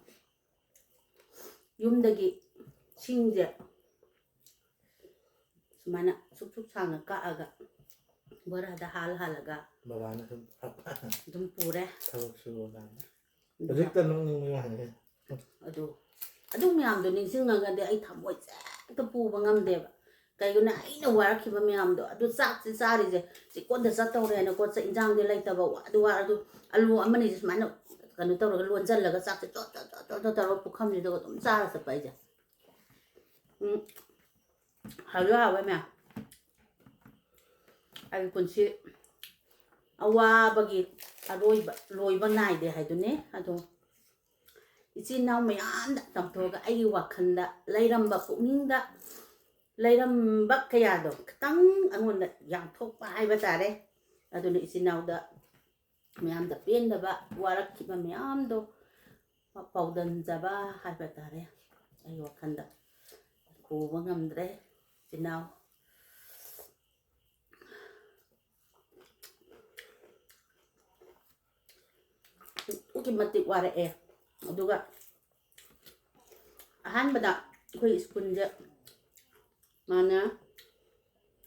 ꯌꯨꯝꯗꯒꯤ ꯁꯤꯡꯁꯦ ꯁꯨꯃꯥꯏꯅ ꯁꯨꯛ ꯁꯨꯛ ꯁꯥꯡꯅ ꯀꯛꯑꯒ ꯕꯣꯔꯥꯗ ꯍꯥꯜ ꯍꯥꯜꯂꯒ ꯕꯕꯥꯅ ꯁꯨꯝ ꯑꯗꯨꯝ ꯄꯨꯔꯦ꯫ ꯊꯕꯛ ꯁꯨꯕ ꯀꯥꯟꯗ꯫ ꯑꯗꯨꯒ ꯍꯧꯖꯤꯛꯇ ꯅꯣꯛꯅꯤꯡꯕ ꯋꯥꯅꯤ꯫ ꯑꯗꯨ, ꯑꯗꯨ ꯃꯌꯥꯝꯗꯣ ꯅꯤꯡꯁꯤꯡꯉꯒꯗꯤ ꯑꯩ ꯊꯃꯣꯏꯁꯦ ꯍꯦꯛꯇ ꯄꯨꯕ ꯉꯝꯗꯦꯕ꯫ ꯀꯩꯒꯤꯅꯣ, ꯑꯩꯅ ꯋꯥꯔꯛꯈꯤꯕ ꯃꯌꯥꯝꯗꯣ, ꯑꯗꯨ ꯆꯥꯛꯁꯦ ꯆꯥꯔꯤꯁꯦ, ꯆꯤꯛꯀꯣꯟꯗ ꯆꯠꯇꯧꯔꯦꯅ ꯀꯣ, ꯆꯥꯛ ꯏꯟꯖꯥꯡꯗꯤ ꯂꯩꯇꯕ, ꯋꯥꯗꯤ ꯋꯥꯔ ꯑꯗꯨ ꯑꯂꯨ ꯑꯃꯅꯤꯁꯦ ꯁꯨꯃꯥꯏꯅ ꯀꯩꯅꯣ ꯇꯧꯔꯒ ꯂꯣꯟꯁꯤꯜꯂꯒ ꯆꯥꯛꯁꯦ ꯆꯣꯠ ꯆꯣꯠ ꯆꯣꯠ ꯆꯣꯠ ꯆꯣꯠ ꯇꯧꯔꯒ ꯄꯨꯈꯝꯁꯤꯗꯒ ꯑꯗꯨꯝ ꯆꯥꯔ ꯆꯠꯄ ꯑꯩꯁꯦ꯫ ꯎꯝ, ꯍꯥꯎꯁꯨ ꯍꯥꯎꯋꯦ ꯃꯌꯥꯝ꯫ ꯑꯩꯒꯤ ꯄꯨꯟꯁꯤ ꯑꯋꯥꯕꯒꯤ ꯑꯔꯣꯏꯕ, ꯂꯣꯏꯕ ꯅꯥꯏꯗꯦ ꯍꯥꯏꯗꯨꯅꯤ꯫ ꯑꯗꯣ ꯏꯆꯤꯟ ꯏꯅꯥꯎ ꯃꯌꯥꯝꯗ ꯆꯥꯎꯊꯣꯛꯑꯒ ꯑꯩꯒꯤ ꯋꯥꯈꯜꯗ ꯂꯩꯔꯝꯕ, ꯄꯨꯛꯅꯤꯡꯗ ꯂꯩꯔꯝꯕ ꯀꯌꯥꯗꯣ ꯈꯤꯇꯪ ꯑꯩꯉꯣꯟꯗ ꯌꯥꯡꯊꯣꯛꯄ ꯍꯥꯏꯕ ꯇꯥꯔꯦ꯫ ꯑꯗꯨꯅ ꯏꯆꯤꯟ ꯏꯅꯥꯎꯗ ꯃꯌꯥꯝꯗ ꯄꯦꯟꯗꯕ, ꯋꯥꯔꯛꯈꯤꯕ ꯃꯌꯥꯝꯗꯣ ꯄꯥꯎꯗꯝꯖꯕ ꯍꯥꯏꯕ ꯇꯥꯔꯦ꯫ ꯑꯩ ꯋꯥꯈꯜꯗ ꯄꯨꯕ ꯉꯝꯗ꯭ꯔꯦ, ꯏꯆꯤꯟ ꯏꯅꯥꯎ꯫ ꯑꯗꯨꯛꯀꯤ ꯃꯇꯤꯛ ꯋꯥꯔꯛꯑꯦ꯫ ꯑꯗꯨꯒ ꯑꯍꯥꯟꯕꯗ ꯑꯩꯈꯣꯏ ꯁ꯭ꯀꯨꯜꯁꯦ ꯃꯥꯅ,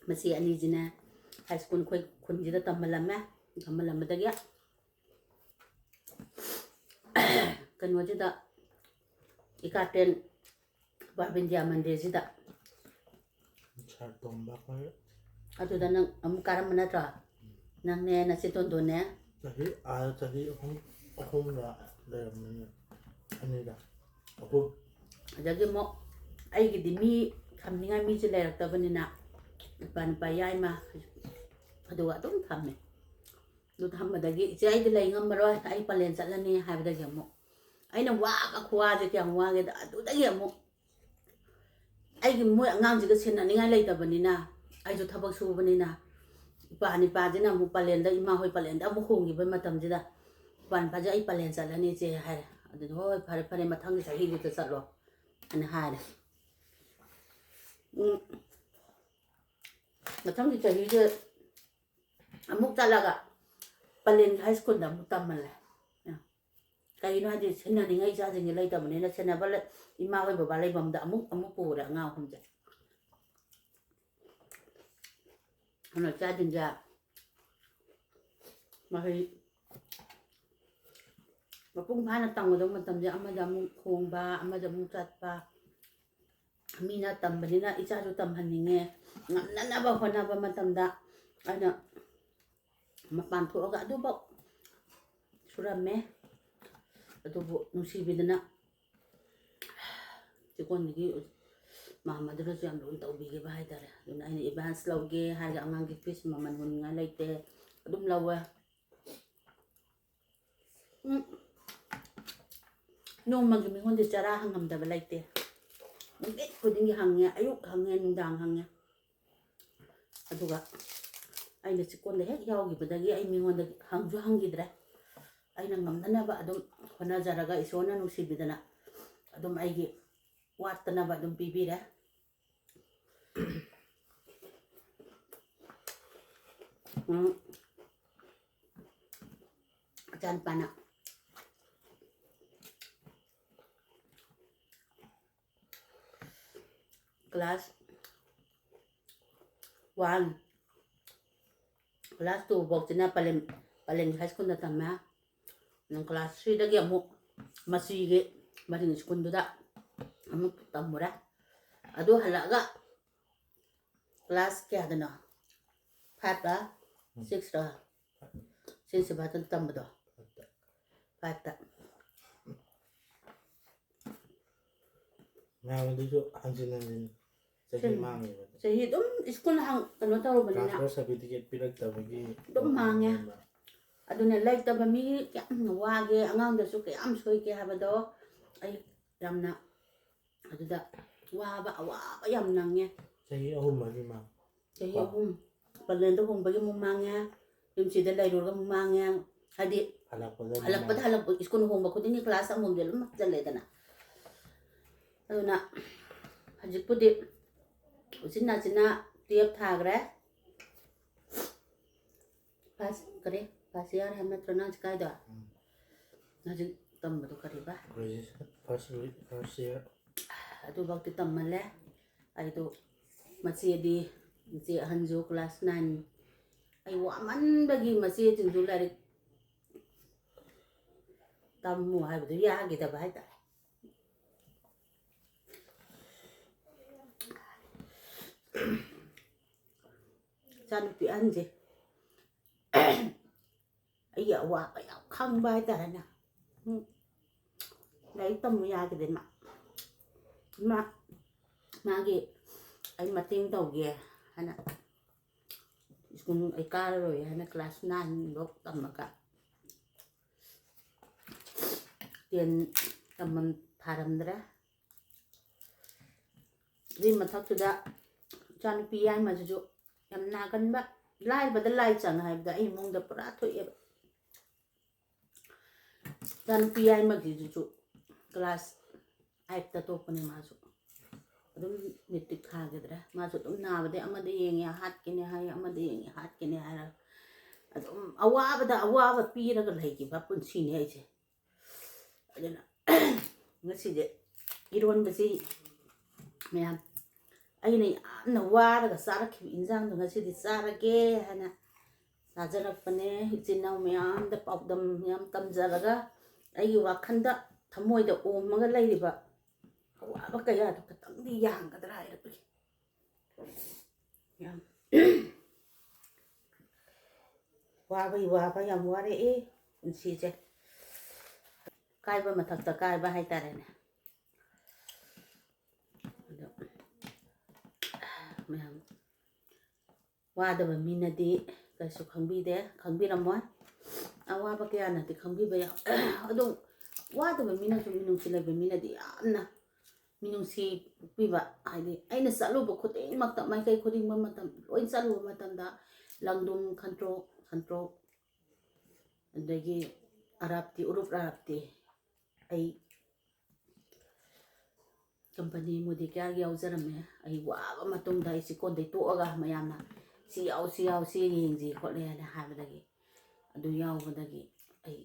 ꯃꯆꯦ ꯑꯅꯤꯁꯤꯅ ꯍꯥꯏ ꯁ꯭ꯀꯨꯜ ꯑꯩꯈꯣꯏ ꯈꯨꯟꯁꯤꯗ ꯇꯝꯍꯜꯂꯝꯃꯦ꯫ ꯇꯝꯍꯜꯂꯝꯕꯗꯒꯤ ꯀꯩꯅꯣꯁꯤꯗ, ꯏꯀꯥꯇꯦꯟ ꯕꯥꯕꯤꯟꯗ꯭ꯌꯥ ꯃꯟꯗꯤꯔꯁꯤꯗ꯫ ꯁꯥꯔ ꯇꯣꯝꯕ ꯑꯩꯈꯣꯏ ꯑꯗꯨꯗ ꯅꯪ ꯑꯃꯨꯛ ꯀꯥꯔꯝꯕ ꯅꯠꯇ꯭ꯔꯣ? ꯅꯪꯅꯦ, ꯅꯆꯦ ꯇꯣꯟꯗꯣꯟꯅꯦ꯫ ꯆꯍꯤ, ꯑꯥ, ꯆꯍꯤ ꯑꯍꯨꯝ, ꯑꯍꯨꯝꯂ ꯂꯩꯔꯝꯃꯤꯅꯦ꯫ ꯑꯅꯤꯔ, ꯑꯍꯨꯝ꯫ ꯑꯗꯒꯤ ꯑꯃꯨꯛ ꯑꯩꯒꯤꯗꯤ ꯃꯤ ꯊꯝꯅꯤꯡꯉꯥꯏ ꯃꯤꯁꯦ ꯂꯩꯔꯛꯇꯕꯅꯤꯅ, ꯏꯄꯥ ꯅꯨꯄꯥ ꯌꯥꯏꯃ, ꯑꯗꯨꯒ ꯑꯗꯨꯝ ꯊꯝꯃꯦ꯫ ꯑꯗꯨ ꯊꯝꯕꯗꯒꯤ, "ꯏꯆꯦ, ꯑꯩꯗꯤ ꯂꯩ ꯉꯝꯃꯔꯣꯏ, ꯑꯩ ꯄꯂꯦꯟ ꯆꯠꯂꯅꯤ" ꯍꯥꯏꯕꯗꯒꯤ ꯑꯃꯨꯛ ꯑꯩꯅ ꯋꯥꯕ ꯈꯨꯋꯥꯁꯦ ꯀꯌꯥꯝ ꯋꯥꯒꯦꯗ, ꯑꯗꯨꯗꯒꯤ ꯑꯃꯨꯛ ꯑꯩꯒꯤ ꯃꯣꯏ ꯑꯉꯥꯡꯁꯤꯒ ꯁꯦꯟꯅꯅꯤꯡꯉꯥꯏ ꯂꯩꯇꯕꯅꯤꯅ, ꯑꯩꯁꯨ ꯊꯕꯛ ꯁꯨꯕꯅꯤꯅ, ꯏꯄꯥ ꯅꯤꯄꯥꯁꯤꯅ ꯑꯃꯨꯛ ꯄꯂꯦꯟꯗ, ꯏꯃꯥ ꯍꯣꯏ ꯄꯂꯦꯟꯗ ꯑꯃꯨꯛ ꯍꯣꯡꯈꯤꯕ ꯃꯇꯝꯁꯤꯗ, "ꯏꯄꯥ ꯅꯤꯄꯥꯁꯦ, ꯑꯩ ꯄꯂꯦꯟ ꯆꯠꯂꯅꯤ ꯏꯆꯦ" ꯍꯥꯏꯔꯦ꯫ ꯑꯗꯨꯗꯤ, "ꯍꯣꯏ, ꯍꯣꯏ, ꯐꯔꯦ ꯐꯔꯦ, ꯃꯊꯪꯒꯤ ꯆꯍꯤꯗꯨꯗ ꯆꯠꯂꯣ" ꯍꯥꯏꯅ ꯍꯥꯏꯔꯦ꯫ ꯎꯝ, ꯃꯊꯪꯒꯤ ꯆꯍꯤꯁꯦ ꯑꯃꯨꯛ ꯆꯠꯂꯒ ꯄꯂꯦꯟ ꯍꯥꯏ ꯁ꯭ꯀꯨꯜꯗ ꯑꯃꯨꯛ ꯇꯝꯍꯜꯂꯦ꯫ ꯀꯩꯒꯤꯅꯣ ꯍꯥꯏꯗꯤ, ꯁꯦꯟꯅꯅꯤꯡꯉꯥꯏ ꯏꯆꯥꯁꯤꯡꯁꯦ ꯂꯩꯇꯕꯅꯤꯅ, ꯁꯦꯟꯅꯕ ꯂꯩ-, ꯏꯃꯥ ꯍꯣꯏ ꯕꯕꯥ ꯂꯩꯐꯝꯗ ꯑꯃꯨꯛ ꯑꯃꯨꯛ ꯄꯨꯔꯦ ꯑꯉꯥꯡ ꯑꯍꯨꯝꯁꯦ꯫ ꯑꯗꯨꯅ ꯏꯆꯥꯁꯤꯡꯁꯦ ꯃꯍꯩ ꯃꯄꯨꯡ ꯐꯥꯅ ꯇꯝꯒꯗꯧꯕ ꯃꯇꯝꯁꯦ ꯑꯃꯗ ꯑꯃꯨꯛ ꯍꯣꯡꯕ, ꯑꯃꯗ ꯑꯃꯨꯛ ꯆꯠꯄ, ꯃꯤꯅ ꯇꯝꯕꯅꯤꯅ ꯏꯆꯥꯁꯨ ꯇꯝꯍꯟꯅꯤꯡꯉꯦ꯫ ꯉꯝꯅꯅꯕ ꯍꯣꯠꯅꯕ ꯃꯇꯝꯗ ꯑꯩꯅ ꯃꯄꯥꯟ ꯊꯣꯛꯑꯒ ꯑꯗꯨꯐꯥꯎ ꯁꯨꯔꯝꯃꯦ꯫ ꯑꯗꯨꯕꯨ ꯅꯨꯡꯁꯤꯕꯤꯗꯅ ꯆꯦꯛꯀꯣꯟꯗꯒꯤ ꯃꯥꯝꯃꯗꯨꯅꯁꯨ ꯌꯥꯝ ꯂꯨꯅ ꯇꯧꯕꯤꯈꯤꯕ ꯍꯥꯏꯇꯥꯔꯦ꯫ ꯑꯗꯨꯅ ꯑꯩꯅ advance ꯂꯧꯒꯦ ꯍꯥꯏꯔꯒ ꯑꯉꯥꯡꯒꯤ fees ꯃꯃꯜ ꯍꯨꯟꯅꯤꯡꯉꯥꯏ ꯂꯩꯇꯦ, ꯑꯗꯨꯝ ꯂꯧꯋꯦ꯫ ꯎꯝ꯫ ꯅꯣꯡꯃꯒꯤ ꯃꯤꯉꯣꯟꯗ ꯆꯔꯥ ꯍꯪꯉꯝꯗꯕ ꯂꯩꯇꯦ꯫ ꯅꯨꯃꯤꯠ ꯈꯨꯗꯤꯡꯒꯤ ꯍꯪꯉꯦ, ꯑꯌꯨꯛ ꯍꯪꯉꯦ, ꯅꯨꯡꯗꯥꯡ ꯍꯪꯉꯦ꯫ ꯑꯗꯨꯒ ꯑꯩꯅ ꯆꯦꯛꯀꯣꯟꯗ ꯍꯦꯛ ꯌꯥꯎꯈꯤꯕꯗꯒꯤ ꯑꯩ ꯃꯤꯉꯣꯟꯗ ꯍꯪꯁꯨ ꯍꯪꯈꯤꯗ꯭ꯔꯦ꯫ ꯑꯩꯅ ꯉꯝꯅꯅꯕ ꯑꯗꯨꯝ ꯍꯣꯠꯅꯖꯔꯒ ꯏꯁꯣꯔꯅ ꯅꯨꯡꯁꯤꯕꯤꯗꯅ ꯑꯗꯨꯝ ꯑꯩꯒꯤ ꯋꯥꯠꯇꯅꯕ ꯑꯗꯨꯝ ꯄꯤꯕꯤꯔꯦ꯫ ꯎꯝ꯫ ꯏꯆꯥꯅꯨꯄꯥꯅ class one, class two ꯐꯥꯎꯁꯤꯅ ꯄꯂꯦꯝ, ꯄꯂꯦꯝ ꯍꯥꯏ ꯁ꯭ꯀꯨꯜꯗ ꯇꯝꯃꯦ꯫ ꯎꯝ, class threeꯗꯒꯤ ꯑꯃꯨꯛ ꯃꯆꯤꯒꯤ ꯃꯔꯤꯡ ꯁ꯭ꯀꯨꯜꯗꯨꯗ ꯑꯃꯨꯛ ꯇꯝꯃꯨꯔꯦ꯫ ꯑꯗꯨ ꯍꯜꯂꯛꯑꯒ class ꯀꯌꯥꯗꯅꯣ? Fiveꯂ? ꯎꯝ. Sixꯂ? Saint Sabbathꯇ ꯇꯝꯕꯗꯣ? Fiveꯇ. Fiveꯇ. ꯃꯌꯥꯝ ꯑꯗꯨꯁꯨ ꯍꯟꯖꯤꯟ ꯍꯟꯖꯤꯟ ꯆꯍꯤ ꯆꯨꯝ. ꯃꯥꯡꯉꯦꯕ꯫ ꯆꯍꯤ ꯑꯗꯨꯝ ꯁ꯭ꯀꯨꯜ ꯍꯥꯡ-, ꯀꯩꯅꯣ ꯇꯧꯔꯨꯕꯅꯤꯅ. Transfer certificate ꯄꯤꯔꯛꯇꯕꯒꯤ ꯑꯗꯨꯝ ꯃꯥꯡꯉꯦ. ꯃꯥꯡꯉꯦꯕ. ꯑꯗꯨꯅ ꯂꯩꯇꯕ ꯃꯤ ꯀꯌꯥꯝ ꯋꯥꯒꯦ, ꯑꯉꯥꯡꯗꯁꯨ ꯀꯌꯥꯝ ꯁꯣꯏꯒꯦ ꯍꯥꯏꯕꯗꯣ ꯑꯩ ꯌꯥꯝꯅ ꯑꯗꯨꯗ ꯋꯥꯕ, ꯑꯋꯥꯕ ꯌꯥꯝ ꯅꯪꯉꯦ꯫ ꯆꯍꯤ ꯑꯍꯨꯝ ꯃꯔꯤ ꯃꯥꯡꯉꯦ꯫ ꯆꯍꯤ ꯀꯣ? ꯑꯍꯨꯝ꯫ ꯄꯂꯦꯟꯗ ꯍꯣꯡꯕꯒꯤ ꯑꯃꯨꯛ ꯃꯥꯡꯉꯦ, ꯌꯨꯝꯁꯤꯗ ꯂꯩꯔꯨꯔꯒ ꯑꯃꯨꯛ ꯃꯥꯡꯉꯦ꯫ ꯍꯥꯏꯗꯤ ꯍꯜꯂꯛꯄꯗ ꯑꯗꯨꯝ ꯍꯜꯂꯛꯄꯗ, ꯃꯥꯡꯉꯦ꯫ ꯍꯜꯂꯛꯄ, ꯁ꯭ꯀꯨꯜ ꯍꯣꯡꯕ ꯈꯨꯗꯤꯡꯒꯤ class ꯑꯃꯃꯝꯗꯤ ꯑꯗꯨꯝ ꯍꯥꯞꯆꯜꯂꯦꯗꯅ꯫ ꯑꯗꯨꯅ ꯍꯧꯖꯤꯛꯄꯨꯗꯤ ꯎꯆꯤꯟ ꯅꯥꯆꯤꯟꯅ twelve ꯊꯥꯈ꯭ꯔꯦ꯫ First, ꯀꯔꯤ? First year ꯍꯥꯏꯕ ꯅꯠꯇ꯭ꯔꯣ ꯅꯪ ꯍꯧꯖꯤꯛ ꯀꯥꯏꯗꯣ? ꯎꯝ. ꯍꯧꯖꯤꯛ ꯇꯝꯕꯗꯣ ꯀꯔꯤꯕ? Graduation, first, first year. ꯑꯗꯨꯐꯥꯎꯗꯤ ꯇꯝꯃꯜꯂꯦ꯫ ꯑꯩꯗꯣ ꯃꯆꯦꯗꯤ, ꯏꯆꯦ ꯑꯍꯟꯁꯨ class nine꯫ ꯑꯩ ꯋꯥꯃꯟꯕꯒꯤ ꯃꯆꯦꯁꯤꯡꯁꯨ ꯂꯥꯏꯔꯤꯛ ꯇꯝꯃꯨ ꯍꯥꯏꯕꯗꯨ ꯌꯥꯈꯤꯗꯕ ꯍꯥꯏꯇꯥꯔꯦ꯫ ꯏꯆꯥꯅꯨꯄꯤ ꯑꯍꯟꯁꯦ ꯑꯩꯒꯤ ꯑꯋꯥꯕ ꯌꯥꯝ ꯈꯪꯕ ꯍꯥꯏꯇꯥꯔꯦꯅꯦ꯫ ꯎꯝ. ꯂꯥꯏꯔꯤꯛ ꯇꯝꯃꯨ ꯌꯥꯈꯤꯗꯦ ꯃꯥ꯫ ꯃꯥ, ꯃꯥꯒꯤ ꯑꯩ ꯃꯇꯦꯡ ꯇꯧꯒꯦ ꯍꯥꯏꯅ ꯁ꯭ꯀꯨꯜ ꯑꯩ ꯀꯥꯔꯔꯣꯏ ꯍꯥꯏꯅ class nine ꯐꯥꯎ ꯇꯝꯃꯒ ten ꯇꯝꯃꯝ-, ꯊꯥꯔꯝꯗ꯭ꯔꯦ꯫ ꯑꯗꯨꯒꯤ ꯃꯊꯛꯇꯨꯗ ꯏꯆꯥꯅꯨꯄꯤ ꯌꯥꯏꯃꯁꯤꯁꯨ ꯌꯥꯝ ꯅꯥꯒꯟꯕ, ꯂꯥꯏꯔꯕꯗ ꯂꯥꯏ ꯆꯪ ꯍꯥꯏꯕꯗ ꯑꯩ ꯏꯃꯨꯡꯗ ꯄꯨꯔꯥ ꯊꯣꯛꯑꯦꯕ꯫ ꯏꯆꯥꯅꯨꯄꯤ ꯌꯥꯏꯃꯒꯤꯗꯨꯁꯨ class eightꯇ ꯇꯣꯛꯄꯅꯦ ꯃꯥꯁꯨ꯫ ꯑꯗꯨꯝ matric ꯊꯥꯈꯤꯗ꯭ꯔꯦ꯫ ꯃꯥꯁꯨ ꯑꯗꯨꯝ ꯅꯥꯕꯗꯩ ꯑꯃꯗ ꯌꯦꯡꯉꯦ ꯍꯥꯠꯀꯅꯤ ꯍꯥꯏ, ꯑꯃꯗ ꯌꯦꯡꯉꯦ ꯍꯥꯠꯀꯅꯤ ꯍꯥꯏꯔꯒ ꯑꯗꯨꯝ ꯑꯋꯥꯕꯗ ꯑꯋꯥꯕ ꯄꯤꯔꯒ ꯂꯩꯈꯤꯕ ꯄꯨꯟꯁꯤꯅꯦ ꯑꯩꯁꯦ꯫ ꯑꯗꯨꯅ ꯉꯁꯤꯁꯦ ꯏꯔꯣꯟꯕꯁꯤ ꯃꯌꯥꯝ ꯑꯩꯅ ꯌꯥꯝꯅ ꯋꯥꯔꯒ ꯆꯥꯔꯛꯈꯤꯕ ꯏꯟꯖꯥꯡꯗꯣ ꯉꯁꯤꯗꯤ ꯆꯥꯔꯒꯦ ꯍꯥꯏꯅ ꯆꯥꯖꯔꯛꯄꯅꯦ꯫ ꯏꯆꯤꯟ ꯏꯅꯥꯎ ꯃꯌꯥꯝꯗ ꯄꯥꯎꯗꯝ ꯃꯌꯥꯝ ꯇꯝꯖꯔꯒ ꯑꯩꯒꯤ ꯋꯥꯈꯜꯗ ꯊꯃꯣꯏꯗ ꯑꯣꯝꯃꯒ ꯂꯩꯔꯤꯕ ꯑꯋꯥꯕ ꯀꯌꯥꯗꯣ ꯈꯇꯪꯗꯤ ꯌꯥꯡꯒꯗ꯭ꯔꯥ ꯍꯥꯏꯔꯛꯄꯒꯤ꯫ ꯌꯥꯝ ꯋꯥꯕꯩ ꯋꯥꯕ, ꯌꯥꯝ ꯋꯥꯔꯛꯑꯦ ꯄꯨꯟꯁꯤꯁꯦ꯫ ꯀꯥꯏꯕ ꯃꯊꯛꯇ ꯀꯥꯏꯕ ꯍꯥꯏꯇꯥꯔꯦꯅꯦ꯫ ꯑꯗꯣ ꯃꯌꯥꯝ ꯋꯥꯗꯕ ꯃꯤꯅꯗꯤ ꯀꯩꯁꯨ ꯈꯪꯕꯤꯗꯦ, ꯈꯪꯕꯤꯔꯝꯃꯣꯏ꯫ ꯑꯋꯥꯕ ꯀꯌꯥꯅꯗꯤ ꯈꯪꯕꯤꯕ ꯌꯥꯎ-, ꯑꯗꯣ ꯋꯥꯗꯕ ꯃꯤꯅꯁꯨ, ꯃꯤꯅꯨꯡꯁꯤ ꯂꯩꯕ ꯃꯤꯅꯗꯤ ꯌꯥꯝꯅ ꯃꯤꯅꯨꯡꯁꯤ ꯄꯤꯕ, ꯍꯥꯏꯗꯤ ꯑꯩꯅ ꯆꯠꯂꯨꯕ ꯈꯨꯗꯤꯡꯃꯛꯇ, ꯃꯥꯏꯀꯩ ꯈꯨꯗꯤꯡꯃꯛ ꯃꯇꯝ ꯂꯣꯏ ꯆꯠꯂꯨꯕ ꯃꯇꯝꯗ ꯂꯪꯗꯨꯝ ꯈꯟꯇ꯭ꯔꯣꯛ ꯈꯟꯇ꯭ꯔꯣꯛ, ꯑꯗꯒꯤ ꯑꯔꯥꯞꯇꯤ, ꯎꯔꯨꯞ ꯑꯔꯥꯞꯇꯤ ꯑꯩ ꯀꯝꯄꯅꯤ ꯃꯣꯗꯤ ꯀꯌꯥꯒꯤ ꯌꯥꯎꯖꯔꯝꯃꯦ꯫ ꯑꯩ ꯋꯥꯕ ꯃꯇꯨꯡꯗ ꯑꯩ ꯆꯤꯀꯣꯟꯗꯩ ꯇꯣꯛꯑꯒ ꯃꯌꯥꯝꯅ "ꯁꯤ ꯌꯥꯎ, ꯁꯤ ꯌꯥꯎ, ꯁꯤ ꯌꯦꯡꯁꯤ ꯈꯣꯠꯂꯦ" ꯍꯥꯏꯅ ꯍꯥꯏꯕꯗꯒꯤ, ꯑꯗꯨ ꯌꯥꯎꯕꯗꯒꯤ ꯑꯩ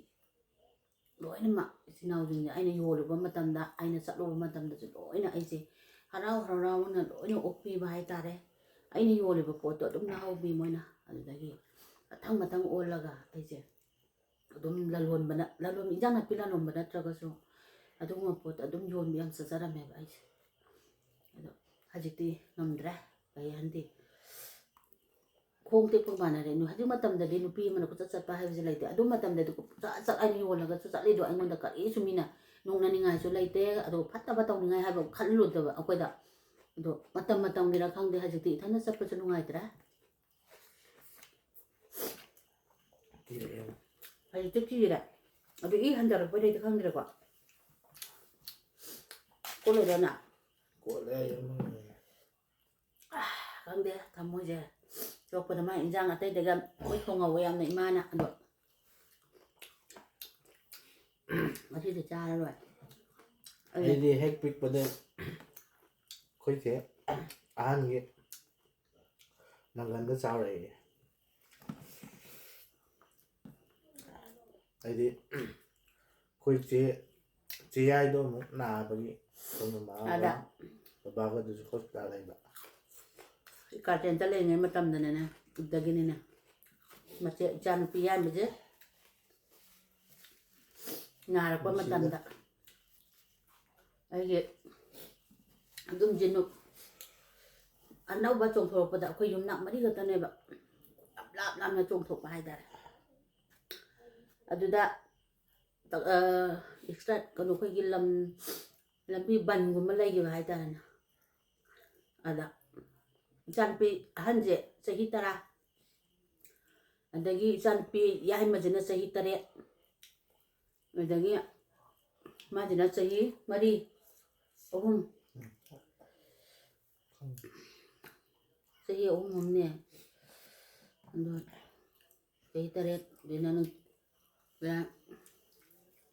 ꯂꯣꯏꯅꯃꯛ ꯏꯆꯤꯟ ꯏꯅꯥꯎꯁꯤꯡꯁꯦ ꯑꯩꯅ ꯌꯣꯜꯂꯨꯕ ꯃꯇꯝꯗ, ꯑꯩꯅ ꯆꯠꯂꯨꯕ ꯃꯇꯝꯗꯁꯨ ꯂꯣꯏꯅ ꯑꯩꯁꯦ ꯍꯔꯥꯎ ꯍꯔꯥꯎꯅ ꯂꯣꯏꯅ ꯑꯣꯛꯄꯤꯕ ꯍꯥꯏꯇꯥꯔꯦ꯫ ꯑꯩꯅ ꯌꯣꯜꯂꯤꯕ ꯄꯣꯠꯇꯣ ꯑꯗꯨꯝ ꯂꯧꯍꯧꯕꯤ ꯃꯣꯏꯅ꯫ ꯑꯗꯨꯗꯒꯤ ꯃꯊꯪ ꯃꯊꯪ ꯑꯣꯜꯂꯒ ꯑꯩꯁꯦ ꯑꯗꯨꯝ ꯂꯂꯣꯟꯕꯅ, ꯂꯂꯣꯟ, ꯏꯟꯖꯥꯡ ꯅꯥꯄꯤ ꯂꯂꯣꯟꯕ ꯅꯠꯇ꯭ꯔꯒꯁꯨ ꯑꯗꯨꯒꯨꯝꯕ ꯄꯣꯠꯇꯣ ꯑꯗꯨꯝ ꯌꯣꯟꯕ ꯌꯥꯝ ꯆꯠꯆꯔꯝꯃꯦꯕ ꯑꯩꯁꯦ꯫ ꯑꯗꯣ ꯍꯧꯖꯤꯛꯇꯤ ꯉꯝꯗ꯭ꯔꯦ, ꯀꯩ ꯍꯥꯏꯅꯤ, ꯈꯣꯡ ꯇꯦꯛꯄ ꯃꯥꯟꯅꯔꯦ꯫ ꯅꯨ-, ꯍꯧꯖꯤꯛ ꯃꯇꯝꯗꯗꯤ ꯅꯨꯄꯤ ꯑꯃꯅ ꯀꯣꯏꯆꯠ ꯆꯠꯄ ꯍꯥꯏꯕꯁꯦ ꯂꯩꯇꯦ꯫ ꯑꯗꯨ ꯃꯇꯝꯗꯗꯤ ꯆꯠ ꯆꯠ ꯍꯥꯏꯅ ꯌꯣꯜꯂꯒꯁꯨ ꯆꯠꯂꯤꯗꯣ ꯑꯩꯉꯣꯟꯗ ꯀꯔꯤꯁꯨ ꯃꯤꯅ ꯅꯣꯛꯅꯅꯤꯡꯉꯥꯏꯁꯨ ꯂꯩꯇꯦ, ꯑꯗꯨꯒ ꯐꯠꯇꯕ ꯇꯧꯅꯤꯡꯉꯥꯏ ꯍꯥꯏꯕ ꯈꯜꯂꯨꯗꯕ ꯑꯩꯈꯣꯏꯗ꯫ ꯑꯗꯣ ꯃꯇꯝ ꯃꯇꯝꯒꯤꯔ ꯈꯪꯗꯦ, ꯍꯧꯖꯤꯛꯇꯤ ꯏꯊꯟꯇ ꯆꯠꯄꯁꯨ ꯅꯨꯡꯉꯥꯏꯇ꯭ꯔꯦ꯫ ꯀꯤꯔꯛꯑꯦꯕ꯫ ꯍꯧꯖꯤꯛꯇꯤ ꯀꯤꯔꯦ꯫ ꯑꯗꯨ ꯏ ꯍꯟꯊꯔꯛꯄꯩꯗꯩꯗꯤ ꯈꯪꯗ꯭ꯔꯦꯀꯣ꯫ ꯀꯣꯠꯂꯣꯏꯗ꯭ꯔꯅ? ꯀꯣꯠꯂꯦ ꯍꯥꯏꯁꯦ ꯑꯃ ꯂꯩꯔꯦ꯫ ꯑꯥ, ꯈꯪꯗꯦ, ꯊꯃꯣꯏꯁꯦ ꯁꯣꯛꯄꯗ ꯃꯥ ꯏꯟꯖꯥꯡ ꯑꯇꯩꯗꯒ ꯂꯣꯏ ꯊꯣꯡꯍꯧꯋꯦ ꯌꯥꯝꯅ ꯏꯃꯥꯅ꯫ ꯑꯗꯣ ꯉꯁꯤꯗꯤ ꯆꯥꯔꯔꯣꯏ꯫ ꯑꯩ ꯑꯩꯗꯤ ꯍꯦꯛ ꯄꯤꯛꯄꯗ ꯑꯩꯈꯣꯏ ꯆꯦ ꯑꯍꯟꯒꯤ ꯅꯪꯒꯟꯗ ꯆꯥꯎꯔꯛꯑꯦ꯫ ꯍꯥꯏꯗꯤ ꯑꯩꯈꯣꯏ ꯆꯦ, ꯆꯦ ꯌꯥꯏꯗꯣ ꯑꯃꯨꯛ ꯅꯥꯕꯒꯤ ꯑꯩꯈꯣꯏ ꯃꯃꯥꯒ ꯑꯗ ꯕꯕꯥꯒꯗꯨꯁꯨ ꯍꯣꯁꯄꯤꯇꯥꯜ ꯂꯩꯕ꯫ ꯀꯥꯔꯇꯦꯟ ꯆꯠꯂꯤꯉꯩ ꯃꯇꯝꯗꯅꯅꯦ, ꯑꯗꯨꯗꯒꯤꯅꯤꯅꯦ, ꯃꯆꯦ, ꯏꯆꯥꯅꯨꯄꯤ ꯌꯥꯏꯃꯁꯦ ꯅꯥꯔꯛꯄ ꯅꯨꯡꯁꯤꯗ꯫ ꯃꯇꯝꯗ ꯑꯩꯒꯤ ꯑꯗꯨꯝ ꯖꯤꯅꯨ ꯑꯅꯧꯕ ꯆꯣꯡꯊꯣꯔꯛꯄꯗ, ꯑꯩꯈꯣꯏ ꯌꯨꯝꯅꯥꯛ ꯃꯔꯤ ꯈꯛꯇꯅꯦꯕ, ꯌꯥꯝ ꯂꯥꯞ ꯂꯥꯞꯅ ꯆꯣꯡꯊꯣꯛꯄ ꯍꯥꯏꯇꯥꯔꯦ꯫ ꯑꯗꯨꯗ ꯑꯦꯛꯁꯇ꯭ꯔꯥ ꯀꯩꯅꯣ, ꯑꯩꯈꯣꯏꯒꯤ ꯂꯝ, ꯂꯝꯕꯤ ꯕꯟꯒꯨꯝꯕ ꯂꯩꯈꯤꯕ ꯍꯥꯏꯇꯥꯔꯦꯅꯦ꯫ ꯑꯗ ꯏꯆꯥꯅꯨꯄꯤ ꯑꯍꯟꯁꯦ ꯆꯍꯤ ꯇꯔꯥ, ꯑꯗꯒꯤ ꯏꯆꯥꯅꯨꯄꯤ ꯌꯥꯏꯃꯁꯤꯅ ꯆꯍꯤ ꯇꯔꯦꯠ, ꯑꯗꯒꯤ ꯃꯥꯁꯤꯅ ꯆꯍꯤ ꯃꯔꯤ, ꯑꯍꯨꯝ, ꯆꯍꯤ ꯑꯍꯨꯝ ꯑꯃꯅꯦ꯫ ꯑꯗꯣ ꯆꯍꯤ ꯇꯔꯦꯠ, ꯑꯗꯨꯅ ꯅꯪ,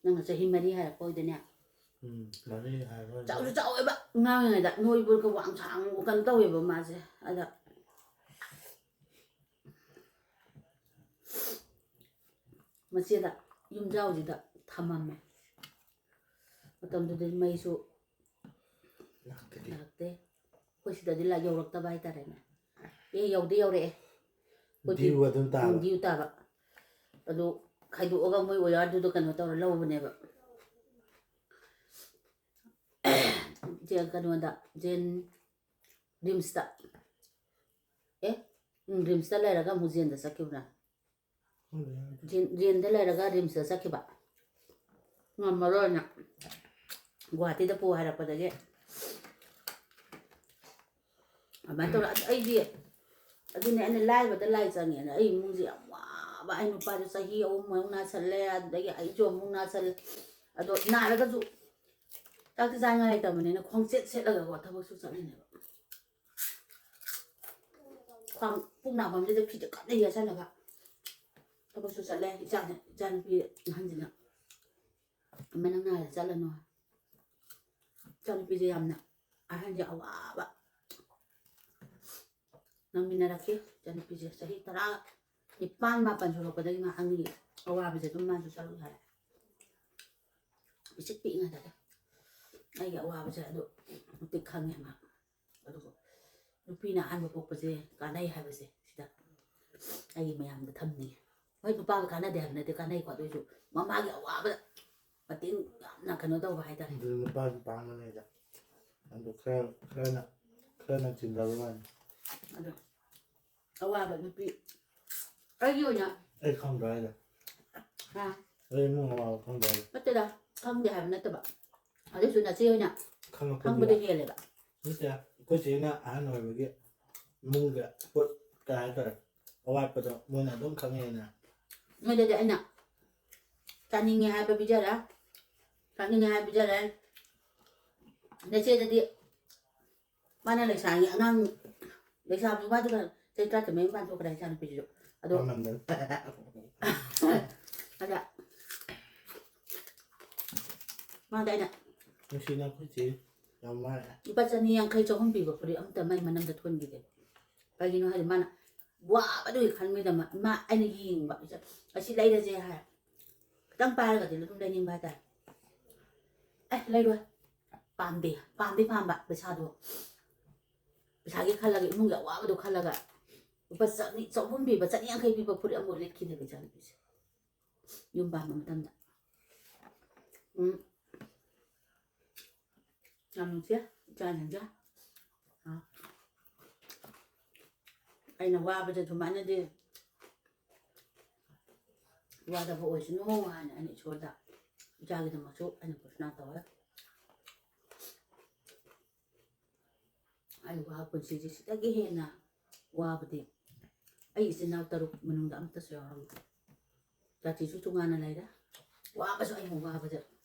ꯅꯪꯅ ꯆꯍꯤ ꯃꯔꯤ ꯍꯥꯏꯔꯛꯄ ꯑꯣꯏꯗꯣꯏꯅꯦ꯫ ꯎꯝ, ꯃꯔꯤ ꯍꯥꯏꯕ ꯑꯣꯏꯗꯣꯏꯅꯦ꯫ ꯆꯥꯎꯁꯨ ꯆꯥꯎꯋꯦꯕ, ꯑꯉꯥꯡ ꯑꯣꯏꯔꯤꯉꯩꯗ ꯅꯣꯏꯕꯨ ꯋꯥꯡ ꯁꯥꯡ ꯀꯩꯅꯣ ꯇꯧꯋꯦꯕ ꯃꯥꯁꯦ꯫ ꯑꯗ ꯃꯆꯦꯗ, ꯌꯨꯝꯖꯥꯎꯁꯤꯗ ꯊꯝꯃꯝꯃꯦ꯫ ꯃꯇꯝꯗꯨꯗꯗꯤ ꯃꯩꯁꯨ ꯂꯥꯛꯇꯦ꯫ ꯂꯥꯛꯇꯦ꯫ ꯑꯩꯈꯣꯏ ꯁꯤꯗꯗꯤ ꯂꯥꯏ ꯌꯧꯔꯛꯇꯕ ꯍꯥꯏꯇꯥꯔꯦꯅꯦ꯫ ꯑꯦ, ꯌꯧꯗꯤ ꯌꯧꯔꯛꯑꯦ꯫ ꯑꯩꯈꯣꯏꯗꯤ ꯗ꯭ꯌꯨ ꯑꯗꯨꯝ ꯇꯥꯕ꯫ ꯗ꯭ꯌꯨ ꯇꯥꯕ꯫ ꯑꯗꯨ ꯈꯥꯏꯗꯣꯛꯑꯒ ꯃꯣꯏ ꯋꯥꯌꯔꯗꯨꯗ ꯀꯩꯅꯣ ꯇꯧꯔ ꯂꯧꯕꯅꯦꯕ꯫ ꯖꯦ-, ꯀꯩꯅꯣꯗ, ꯖꯦꯟ ꯔꯤꯝꯁꯇ꯫ ꯑꯦ, ꯎꯝ, ꯔꯤꯝꯁꯇ ꯂꯩꯔꯒ ꯑꯃꯨꯛ ꯖꯦꯟꯗ ꯆꯠꯈꯤꯕ꯭ꯔꯥ? ꯈꯪꯗꯦ꯫ ꯖꯦꯟ-, ꯖꯦꯟꯗ ꯂꯩꯔꯒ ꯔꯤꯝꯁꯇ ꯆꯠꯈꯤꯕ꯫ ꯉꯝꯃꯔꯣꯏꯅ ꯒꯨꯍꯥꯇꯤꯗ ꯄꯨ ꯍꯥꯏꯔꯛꯄꯗꯒꯤ ꯑꯗꯨꯃꯥꯏꯅ ꯇꯧꯔ, ꯑꯗꯨ ꯑꯩꯗꯤ, ꯑꯗꯨꯅꯦ ꯑꯩꯅ ꯂꯥꯏꯕꯗ ꯂꯥꯏ ꯆꯪꯉꯦꯅ꯫ ꯑꯩ ꯏꯃꯨꯡꯁꯦ ꯌꯥꯝ ꯋꯥꯕ, ꯑꯩ ꯅꯨꯄꯥꯁꯨ ꯆꯍꯤ ꯑꯍꯨꯝ ꯑꯃꯨꯛ ꯅꯥꯁꯜꯂꯦ, ꯑꯗꯨꯗꯒꯤ ꯑꯩꯁꯨ ꯑꯃꯨꯛ ꯅꯥꯁꯜꯂꯦ꯫ ꯑꯗꯣ ꯅꯥꯔꯒꯁꯨ ꯆꯥꯛꯇꯤ ꯆꯥꯅꯤꯡꯉꯥꯏ ꯂꯩꯇꯕꯅꯤꯅ ꯈꯣꯡꯆꯦꯠ ꯁꯦꯠꯂꯒꯀꯣ ꯊꯕꯛꯁꯨ ꯆꯠꯂꯤꯅꯦꯕ꯫ ꯈ꯭ꯋꯥꯡ ꯄꯨꯛ ꯅꯥꯐꯝꯁꯤꯗ ꯐꯤꯗ ꯀꯟꯅ ꯌꯦꯠꯁꯜꯂꯒ ꯊꯕꯛꯁꯨ ꯆꯠꯂꯦ꯫ ꯏꯆꯥꯅ, ꯏꯆꯥꯅꯨꯄꯤ ꯑꯍꯟꯁꯤꯅ, "ꯑꯃ ꯅꯪ ꯅꯥꯔꯦ ꯆꯠꯂꯅꯨ꯫ ꯏꯆꯥꯅꯨꯄꯤꯁꯦ ꯌꯥꯝꯅ ꯑꯍꯟꯁꯦ ꯑꯋꯥꯕ ꯅꯪꯃꯤꯟꯅꯔꯛꯈꯤ꯫ ꯏꯆꯥꯅꯨꯄꯤꯁꯦ ꯆꯍꯤ ꯇꯔꯥ ꯅꯤꯄꯥꯟ ꯃꯥꯄꯟ ꯁꯨꯔꯛꯄꯗꯒꯤ ꯃꯥ ꯑꯉꯥꯡꯒꯤ ꯑꯋꯥꯕꯁꯦ ꯑꯗꯨꯝ ꯃꯥꯁꯨ ꯁꯔꯨꯛ ꯌꯥꯔꯦ꯫ ꯄꯤꯁꯤꯛ ꯄꯤꯛꯏꯉꯩꯗꯒꯤ ꯑꯩꯒꯤ ꯑꯋꯥꯕꯁꯦ ꯑꯗꯨ ꯃꯇꯤꯛ ꯈꯪꯉꯦ ꯃꯥ꯫ ꯑꯗꯨꯒ ꯅꯨꯄꯤꯅ ꯑꯍꯥꯟꯕ ꯄꯣꯛꯄꯁꯦ ꯀꯥꯟꯅꯩ ꯍꯥꯏꯕꯁꯦ ꯁꯤꯗ ꯑꯩꯒꯤ ꯃꯌꯥꯝꯗ ꯊꯝꯅꯤꯡꯉꯦ꯫ ꯍꯣꯏ, ꯅꯨꯄꯥꯒ ꯀꯥꯟꯅꯗꯦ ꯍꯥꯏꯕ ꯅꯠꯇꯦ, ꯀꯥꯟꯅꯩꯀꯣ꯫ ꯑꯗꯨ ꯑꯣꯏꯁꯨ ꯃꯃꯥꯒꯤ ꯑꯋꯥꯕꯗ ꯃꯇꯦꯡ ꯌꯥꯝꯅ ꯀꯩꯅꯣ ꯇꯧꯕ ꯍꯥꯏꯇꯥꯔꯦ꯫ ꯑꯗꯨ ꯅꯨꯄꯥꯁꯨ ꯄꯥꯡꯕꯅꯦꯗ꯫ ꯑꯗꯨ ꯈꯔ ꯈꯔꯅ ꯈꯔꯅ ꯆꯤꯟꯗꯕ ꯋꯥꯅꯤ꯫ ꯑꯗꯣ ꯑꯋꯥꯕ ꯅꯨꯄꯤ ꯑꯩꯒꯤ ꯑꯣꯏꯅ ꯑꯩ ꯈꯪꯗ꯭ꯔꯣ ꯍꯥꯏꯁꯦ? ꯍꯥ? ꯑꯩ ꯏꯃꯨꯡ ꯑꯋꯥꯕ ꯈꯪꯗ꯭ꯔꯣ ꯍꯥꯏꯁꯦ? ꯅꯠꯇꯦꯗ, ꯈꯪꯗꯦ ꯍꯥꯏꯕ ꯅꯠꯇꯕ, ꯑꯗꯨꯁꯨ ꯅꯆꯦ ꯑꯣꯏꯅ ꯈꯪꯕꯗ ꯈꯪꯉꯛꯄꯗꯨꯗ ꯍꯦꯜꯂꯦꯕ꯫ ꯅꯠꯇꯦ, ꯑꯩꯈꯣꯏ ꯆꯦꯅ ꯑꯍꯟ ꯑꯣꯏꯕꯒꯤ ꯏꯃꯨꯡꯒꯤ ꯄꯣꯠ ꯀꯩ ꯍꯥꯏꯇꯥꯔꯦ, ꯑꯋꯥꯠꯄꯗꯣ ꯃꯣꯏꯅ ꯑꯗꯨꯝ ꯈꯪꯉꯦꯅ꯫ ꯃꯣꯏꯗꯗꯤ ꯑꯩꯅ ꯆꯥꯅꯤꯡꯉꯦ ꯍꯥꯏꯕ ꯄꯤꯖꯔꯦ, ꯆꯥꯅꯤꯡꯉꯦ ꯍꯥꯏꯕ ꯄꯤꯖꯔꯦ꯫ ꯅꯆꯦꯗꯗꯤ ꯃꯥꯅ ꯂꯩꯁꯥꯔꯤ ꯑꯉꯥꯡ, ꯂꯩꯁꯥꯕꯤ ꯃꯥꯗꯨꯒ ꯆꯍꯤ ꯇꯔꯥꯇꯔꯦꯠ ꯃꯌꯨꯝ ꯄꯥꯟꯊꯣꯛꯈ꯭ꯔꯦ ꯏꯆꯥꯅꯨꯄꯤꯁꯤꯁꯨ꯫ ꯑꯗꯣ ꯃꯃꯟꯗ ꯑꯗ ꯃꯥꯗ ꯑꯩꯅ ꯅꯨꯡꯁꯤꯅ ꯑꯩꯈꯣꯏ ꯆꯦ ꯌꯥꯝ ꯋꯥꯔꯦ꯫ ꯂꯨꯄꯥ ꯆꯅꯤ ꯌꯥꯡꯈꯩ ꯆꯍꯨꯝ ꯄꯤꯕ ꯐꯨꯔꯤꯠ ꯑꯝꯇ ꯃꯥꯏ ꯃꯅꯝꯗ ꯊꯣꯟꯈꯤꯗꯦ꯫ ꯀꯩꯒꯤꯅꯣ ꯍꯥꯏꯗꯤ ꯃꯥꯅ ꯋꯥꯕꯗꯨꯒꯤ ꯈꯟꯕꯒꯤꯗꯃꯛ ꯏꯃꯥ ꯑꯩꯅ ꯌꯦꯡꯕ ꯑꯁꯤ ꯂꯩꯔꯁꯦ ꯍꯥꯏ꯫ ꯈꯤꯇꯪ ꯄꯥꯏꯔꯒꯗꯤ ꯑꯗꯨꯝ ꯂꯩꯅꯤꯡꯕ ꯍꯥꯏꯇꯥꯔꯦ꯫ ꯑꯦ, ꯂꯩꯔꯣꯏ꯫ ꯄꯥꯝꯗꯦ꯫ ꯄꯥꯝꯗꯤ ꯄꯥꯝꯕ ꯄꯩꯁꯥꯗꯣ꯫ ꯄꯩꯁꯥꯒꯤ ꯈꯜꯂꯒ, ꯏꯃꯨꯡꯒꯤ ꯑꯋꯥꯕꯗꯣ ꯈꯜꯂꯒ ꯂꯨꯄꯥ ꯆꯅꯤ, ꯆꯍꯨꯝ ꯄꯤꯕ, ꯆꯅꯤ ꯌꯥꯡꯈꯩ ꯄꯤꯕ ꯐꯨꯔꯤꯠ ꯑꯃꯐꯥꯎ ꯂꯤꯠꯈꯤꯗꯦꯕ ꯏꯆꯥꯅꯨꯄꯤꯁꯦ꯫ ꯌꯨꯝ ꯄꯥꯟꯕ ꯃꯇꯝꯗ꯫ ꯎꯝ꯫ ꯌꯥꯝ ꯅꯨꯡꯁꯤ, ꯏꯆꯥꯁꯤꯡꯁꯦ꯫ ꯑꯥ꯫ ꯑꯩꯅ ꯋꯥꯕꯁꯦ ꯑꯗꯨꯃꯥꯏꯅꯗꯤ ꯋꯥꯗꯕ ꯑꯣꯏꯁꯅꯨ ꯍꯥꯏꯅ ꯑꯩꯅ ꯏꯁꯣꯔꯗ ꯏꯆꯥꯒꯤꯗꯃꯛꯁꯨ ꯑꯩꯅ ꯄ꯭ꯔꯊꯅꯥ ꯇꯧꯋꯦ꯫ ꯑꯩ ꯋꯥ ꯄꯨꯟꯁꯤꯁꯦ ꯁꯤꯗꯒꯤ ꯍꯦꯟꯅ ꯋꯥꯕꯗꯤ ꯑꯩ ꯏꯆꯤꯟ ꯏꯅꯥꯎ ꯇꯔꯨꯛ ꯃꯅꯨꯡꯗ ꯑꯃꯠꯇꯁꯨ ꯌꯥꯎꯔꯝꯗꯦ꯫ ꯖꯥꯇꯤꯁꯨ ꯇꯣꯉꯥꯟꯅ ꯂꯩꯔꯦ꯫ ꯋꯥꯕꯁꯨ ꯑꯩꯅ ꯋꯥꯕꯁꯦ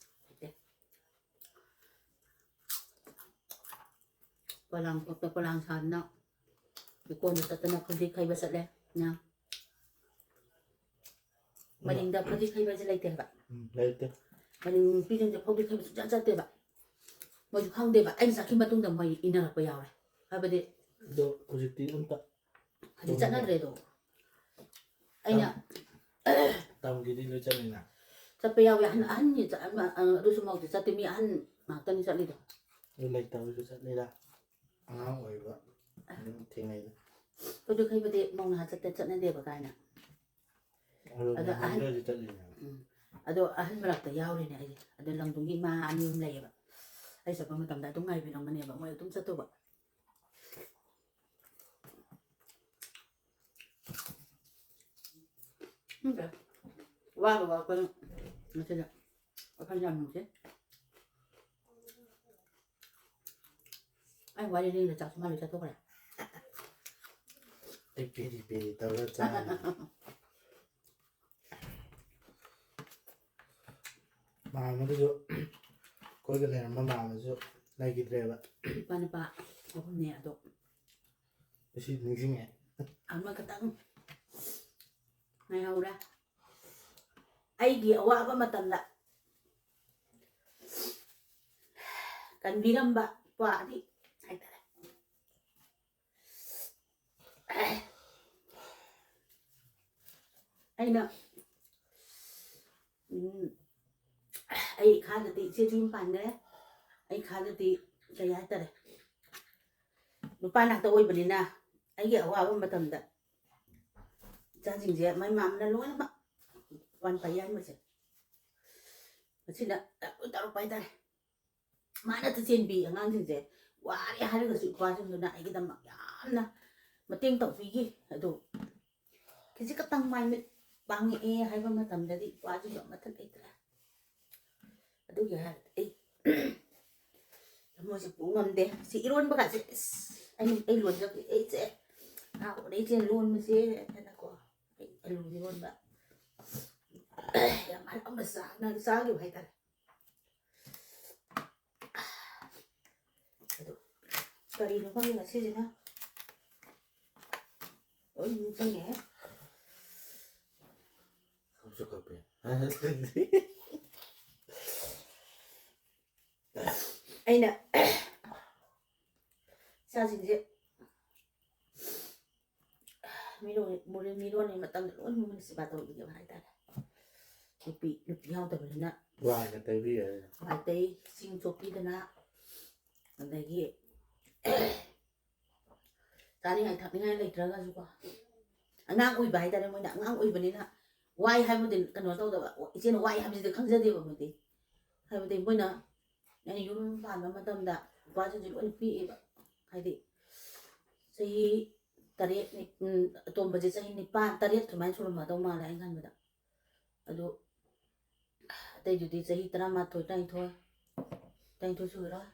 ꯂꯩꯇꯦ꯫ ꯄꯣꯂꯥꯡ ꯈꯣꯠꯄ, ꯄꯣꯂꯥꯡ ꯁꯥꯗꯅ ꯂꯤꯀꯣꯟꯗ ꯆꯠꯇꯅ ꯐꯧꯗꯤ ꯈꯩꯕ ꯆꯠꯂꯦ꯫ ꯅ ꯃꯅꯤꯡꯗ ꯐꯧꯗꯤ ꯈꯩꯕꯁꯦ ꯂꯩꯇꯦ ꯍꯥꯏꯕ꯫ ꯎꯝ, ꯂꯩꯇꯦ꯫ ꯃꯅꯤꯡ ꯅꯨꯄꯤꯁꯤꯡꯁꯦ ꯐꯧꯗꯤ ꯈꯩꯕ ꯁꯨꯡꯆꯠ ꯆꯠꯇꯦꯕ꯫ ꯃꯣꯏꯁꯨ ꯈꯪꯗꯦꯕ꯫ ꯑꯩꯅ ꯆꯠꯈꯤ ꯃꯇꯨꯡꯗ ꯃꯣꯏ ꯏꯟꯅꯔꯛꯄ ꯌꯥꯎꯔꯦ꯫ ꯍꯥꯏꯕꯗꯤ ꯑꯗꯣ ꯍꯧꯖꯤꯛꯇꯤ ꯑꯝꯇ ꯍꯧꯖꯤꯛ ꯆꯠꯅꯗ꯭ꯔꯦꯗꯣ꯫ ꯑꯩꯅ ꯇꯝꯒꯤꯗꯤ ꯂꯣꯏ ꯆꯠꯂꯤꯅ꯫ ꯆꯠꯄ ꯌꯥꯎꯋꯦ꯫ ꯑꯍꯟ, ꯑꯍꯟꯒꯤ ꯆꯠ-, ꯑꯃ, ꯑ, ꯑꯗꯨꯁꯨ ꯃꯧꯗꯤ ꯆꯠꯇꯦ꯫ ꯃꯤ ꯑꯍꯟ ꯉꯥꯛꯇꯅꯤ ꯆꯠꯂꯤꯗꯣ꯫ ꯑꯗꯨ ꯂꯩꯇꯕꯁꯨ ꯆꯠꯂꯤꯔꯥ? ꯑꯉꯥꯡ ꯑꯣꯏꯕ꯫ ꯑꯗꯨꯝ ꯊꯦꯡꯅꯩꯗ꯫ ꯑꯩꯈꯣꯏꯗꯣ ꯈꯩꯕꯗꯤ ꯃꯧ ꯅꯍꯥ ꯆꯠꯇ ꯆꯠꯅꯗꯦꯕ ꯀꯥꯏꯅ꯫ ꯑꯗꯣ ꯑꯗꯣ ꯑꯍꯟ- ꯅꯪꯉꯣꯟꯗꯗꯤ ꯆꯠꯂꯤꯅꯦ꯫ ꯎꯝ꯫ ꯑꯗꯣ ꯑꯍꯟ ꯃꯔꯛꯇ ꯌꯥꯎꯔꯤꯅꯦ ꯑꯩꯁꯦ꯫ ꯑꯗꯣ ꯂꯝꯗꯨꯒꯤ ꯏꯃꯥ ꯑꯅꯤ ꯑꯍꯨꯝ ꯂꯩꯌꯦꯕ꯫ ꯑꯩ ꯆꯠꯄ ꯃꯇꯝꯗ ꯑꯗꯨꯝ ꯉꯥꯏꯕꯤꯔꯝꯒꯅꯦꯕ, ꯃꯣꯏ ꯑꯗꯨꯝ ꯆꯠꯇꯧꯕ꯫ ꯈꯪꯗꯦ꯫ ꯋꯥꯒ ꯋꯥꯔꯛꯄꯅ ꯉꯁꯤꯗ ꯋꯥꯈꯜ ꯌꯥꯝ ꯅꯨꯡꯁꯤ꯫ ꯑꯩ ꯋꯥꯔꯤ ꯂꯤꯗ ꯆꯥꯛꯁꯨ ꯃꯥꯜꯂꯦ ꯆꯠꯊꯣꯛꯈ꯭ꯔꯦ꯫ ꯑꯩ ꯄꯦꯔꯤ ꯄꯦꯔꯤ ꯇꯧꯔ ꯆꯥꯔꯤ꯫ ꯃꯥꯝꯃꯗꯨꯁꯨ, ꯑꯩꯈꯣꯏꯒ ꯂꯩꯔꯝꯕ ꯃꯥꯝꯃꯁꯨ ꯂꯩꯈꯤꯗ꯭ꯔꯦꯕ꯫ ꯏꯄꯥ ꯅꯨꯄꯥ ꯑꯍꯨꯝꯅꯦ ꯑꯗꯣ ꯉꯁꯤ ꯅꯤꯡꯁꯤꯡꯉꯦ꯫ ꯑꯃꯈꯛꯇꯪ ꯉꯥꯏꯍꯧꯔꯦ꯫ ꯑꯩꯒꯤ ꯑꯋꯥꯕ ꯃꯇꯝꯗ ꯀꯟꯕꯤꯔꯝꯕ ꯏꯄꯥꯗꯤ ꯍꯥꯏꯇꯥꯔꯦ꯫ ꯑꯩꯅ, ꯎꯝ, ꯑꯩ ꯏꯈꯥꯗꯗꯤ ꯏꯆꯦꯁꯨ ꯌꯨꯝ ꯄꯥꯟꯈ꯭ꯔꯦ꯫ ꯑꯩ ꯏꯈꯥꯗꯗꯤ ꯀꯩ ꯍꯥꯏꯇꯥꯔꯦ, ꯅꯨꯄꯥ ꯉꯥꯛꯇ ꯑꯣꯏꯕꯅꯤꯅ ꯑꯩꯒꯤ ꯑꯋꯥꯕ ꯃꯇꯝꯗ ꯏꯆꯥꯁꯤꯡꯁꯦ ꯃꯥꯏ ꯃꯥꯝꯅ ꯂꯣꯏꯅꯃꯛ ꯋꯥꯟ ꯄꯥꯏ ꯌꯥꯟꯕꯁꯦ ꯃꯁꯤꯅ ꯂꯣꯏ ꯇꯧꯔꯛꯄ ꯍꯥꯏꯇꯥꯔꯦ꯫ ꯃꯥꯅ ꯆꯦꯟꯕꯤ ꯑꯉꯥꯡꯁꯤꯡꯁꯦ꯫ ꯋꯥꯔꯦ ꯍꯥꯏꯔꯒꯁꯨ ꯏꯄꯥꯁꯤꯡꯗꯨꯅ ꯑꯩꯒꯤꯗꯃꯛ ꯌꯥꯝꯅ ꯃꯇꯦꯡ ꯇꯧꯕꯤꯈꯤ꯫ ꯑꯗꯣ ꯈꯤꯖꯤꯛ ꯈꯛꯇꯪ ꯃꯥꯏ ꯃꯤꯠ ꯄꯥꯡꯉꯛꯑꯦ ꯍꯥꯏꯕ ꯃꯇꯝꯗꯗꯤ ꯏꯄꯥꯁꯤꯡꯗꯣ ꯑꯃꯠꯇ ꯂꯩꯇ꯭ꯔꯦ꯫ ꯑꯗꯨꯒꯤ ꯍꯥꯏꯔꯗꯤ ꯑꯩ ꯊꯃꯣꯏꯁꯦ ꯄꯨ ꯉꯝꯗꯦ꯫ ꯁꯤ ꯏꯔꯣꯟꯕꯒꯁꯦ ꯏꯁ, ꯑꯩ ꯑꯩ ꯂꯣꯟꯖꯕ ꯑꯩꯁꯦ ꯍꯥꯎꯔꯦ ꯏꯆꯦ ꯂꯣꯟꯕꯁꯦ ꯍꯥꯏꯅꯀꯣ꯫ ꯑꯩ ꯑꯂꯨ ꯏꯔꯣꯟꯕ ꯌꯥꯝ ꯍꯔꯥꯎꯅ ꯆꯥꯅ ꯆꯥꯈꯤꯕ ꯍꯥꯏꯇꯥꯔꯦ꯫ ꯑꯗꯨ ꯀꯔꯤꯅꯣ ꯈꯪꯗꯦ ꯉꯁꯤꯁꯤꯅ ꯂꯣꯏ ꯅꯤꯡꯁꯤꯡꯉꯦ꯫ ꯈꯞꯁꯨ ꯈꯞꯄꯦ꯫ ꯑꯩꯅ ꯏꯆꯥꯁꯤꯡꯁꯦ ꯃꯤꯔꯣꯟ, ꯃꯣꯔꯦ ꯃꯤꯔꯣꯟꯒꯤ ꯃꯇꯝꯗ ꯂꯣꯏ ꯃꯣꯏꯅ ꯁꯦꯕꯥ ꯇꯧꯕꯤꯌꯦꯕ ꯍꯥꯏꯇꯥꯔꯦ꯫ ꯅꯨꯄꯤ, ꯅꯨꯄꯤ ꯌꯥꯎꯗꯕꯅꯤꯅ ꯋꯥꯏꯒ ꯇꯩꯕꯤꯔꯦ꯫ ꯋꯥꯏ ꯇꯩ, ꯆꯤꯡ ꯆꯣꯞꯄꯤꯗꯅ, ꯑꯗꯒꯤ ꯆꯥꯅꯤꯡꯉꯥꯏ ꯊꯛꯅꯤꯡꯉꯥꯏ ꯂꯩꯇ꯭ꯔꯒꯁꯨꯀꯣ, ꯑꯉꯥꯡ ꯑꯣꯏꯕ ꯍꯥꯏꯇꯥꯔꯦ, ꯃꯣꯏꯅ ꯑꯉꯥꯡ ꯑꯣꯏꯕꯅꯤꯅ ꯋꯥꯏ ꯍꯥꯏꯕꯗꯤ ꯀꯩꯅꯣ ꯇꯧꯗꯕ, ꯏꯆꯦꯅ ꯋꯥꯏ ꯍꯥꯏꯕꯁꯤꯗꯤ ꯈꯪꯖꯗꯦꯕ ꯃꯣꯏꯗꯤ꯫ ꯍꯥꯏꯕꯗꯤ ꯃꯣꯏꯅ ꯑꯩꯅ ꯌꯨꯝ ꯄꯥꯟꯕ ꯃꯇꯝꯗ ꯅꯨꯄꯥꯁꯤꯡꯁꯦ ꯂꯣꯏꯅ ꯄꯤꯛꯑꯦꯕ꯫ ꯍꯥꯏꯗꯤ ꯆꯍꯤ ꯇꯔꯦꯠ, ꯎꯝ, ꯑꯇꯣꯝꯕꯁꯦ ꯆꯍꯤ ꯅꯤꯄꯥꯟ, ꯇꯔꯦꯠ ꯁꯨꯃꯥꯏꯅ ꯁꯨꯔꯝꯃꯗꯧ ꯃꯥꯜꯂꯦ ꯑꯩꯅ ꯈꯟꯕꯗ꯫ ꯑꯗꯨ ꯑꯇꯩꯗꯨꯗꯤ ꯆꯍꯤ ꯇꯔꯥꯃꯥꯊꯣꯏ, ꯇꯔꯥꯅꯤꯊꯣꯏ, ꯇꯔꯥꯅꯤꯊꯣꯏ ꯁꯨꯔꯣꯏ꯫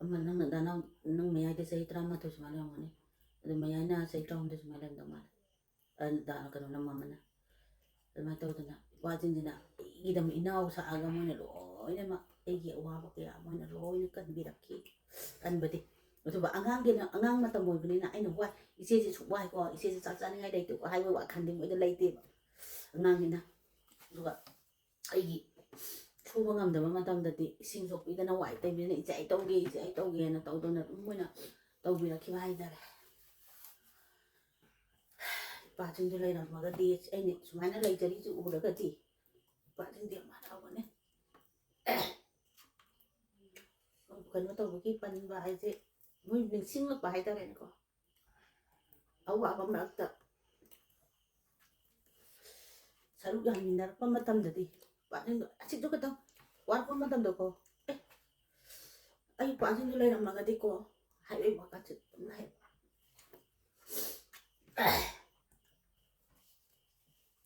ꯑꯃ ꯅꯪꯅ ꯗꯥ ꯅꯥꯎ-, ꯅꯪ ꯃꯌꯥꯏꯗ ꯆꯍꯤ ꯇꯔꯥꯃꯥꯊꯣꯏ ꯁꯨꯃꯥꯏꯅ ꯂꯩꯔꯝꯒꯅꯤ꯫ ꯑꯗꯨ ꯃꯌꯥꯏꯅ ꯆꯍꯤ ꯇꯔꯥꯍꯨꯝꯗꯣꯏ ꯁꯨꯃꯥꯏꯅ ꯂꯩꯔꯝꯗꯧ ꯃꯥꯜꯂꯦ꯫ ꯑ, ꯗꯥ-, ꯀꯩꯅꯣ, ꯅꯃꯥꯃꯅ꯫ ꯑꯗꯨꯃꯥꯏꯅ ꯇꯧꯗꯅ ꯏꯄꯥꯁꯤꯡꯁꯤꯅ ꯑꯩꯒꯤꯗꯃꯛ ꯏꯅꯥꯎ ꯁꯥꯛꯑꯒ ꯃꯣꯏꯅ ꯂꯣꯏꯅꯃꯛ ꯑꯩꯒꯤ ꯑꯋꯥꯕ ꯀꯌꯥ ꯃꯣꯏꯅ ꯂꯣꯏꯅ ꯀꯟꯕꯤꯔꯛꯈꯤ꯫ ꯀꯟꯕꯗꯤ꯫ ꯑꯗꯨꯒ ꯑꯉꯥꯡꯒꯤꯅ, ꯑꯉꯥꯡ ꯃꯇꯝ ꯑꯣꯏꯕꯅꯤꯅ ꯑꯩꯅ ꯋꯥꯏ, ꯏꯆꯦꯁꯦ ꯁꯨꯛ ꯋꯥꯏꯀꯣ, ꯏꯆꯦꯁꯦ ꯆꯥꯛ ꯆꯥꯅꯤꯡꯉꯥꯏ ꯂꯩꯇꯦꯀꯣ ꯍꯥꯏꯕꯒꯤ ꯋꯥꯈꯜꯗꯤ ꯃꯣꯏꯗ ꯂꯩꯇꯦꯕ꯫ ꯑꯉꯥꯡꯒꯤꯅ꯫ ꯑꯗꯨꯒ ꯑꯩꯒꯤ ꯁꯨꯕ ꯉꯝꯗꯕ ꯃꯇꯝꯗꯗꯤ ꯏꯁꯤꯡ ꯁꯣꯛꯄꯤꯗꯅ, ꯋꯥꯏ ꯇꯩꯕꯤꯗꯅ, "ꯏꯆꯦ, ꯑꯩ ꯇꯧꯒꯦ, ꯏꯆꯦ, ꯑꯩ ꯇꯧꯒꯦꯅ" ꯇꯧꯗꯅ ꯑꯗꯨꯝ ꯃꯣꯏꯅ ꯇꯧꯕꯤꯔꯛꯈꯤꯕ ꯍꯥꯏꯇꯥꯔꯦ꯫ ꯏꯄꯥꯁꯤꯡꯗꯣ ꯂꯩꯔꯝꯃꯒꯗꯤ, ꯑꯩꯅ ꯁꯨꯃꯥꯏꯅ ꯂꯩꯖꯔꯤꯁꯤ ꯎꯔꯒꯗꯤ ꯏꯄꯥꯁꯤꯡꯗꯤ ꯌꯥꯝ ꯍꯔꯥꯎꯒꯅꯤ꯫ ꯀꯩꯅꯣ ꯇꯧꯕꯒꯤ ꯄꯟꯕ ꯍꯥꯏꯁꯦ, ꯃꯣꯏ ꯅꯤꯡꯁꯤꯡꯂꯛꯄ ꯍꯥꯏꯇꯥꯔꯦꯅꯦꯀꯣ꯫ ꯑꯋꯥꯕ ꯃꯔꯛꯇ ꯁꯔꯨꯛ ꯌꯥꯃꯤꯟꯅꯔꯛꯄ ꯃꯇꯝꯗꯗꯤ, ꯄꯥꯛꯅꯤꯡꯗꯣ ꯑꯁꯤꯗꯣ ꯈꯇꯪ ꯋꯥꯔꯛꯄ ꯃꯇꯝꯗꯀꯣ, "ꯑꯦ, ꯑꯩ ꯄꯥꯛꯅꯤꯡꯗꯣ ꯂꯩꯔꯝꯃꯒꯗꯤꯀꯣ" ꯍꯥꯏꯕꯒꯤ ꯋꯥꯈꯜꯁꯦ ꯑꯗꯨꯝ ꯂꯩꯕ꯫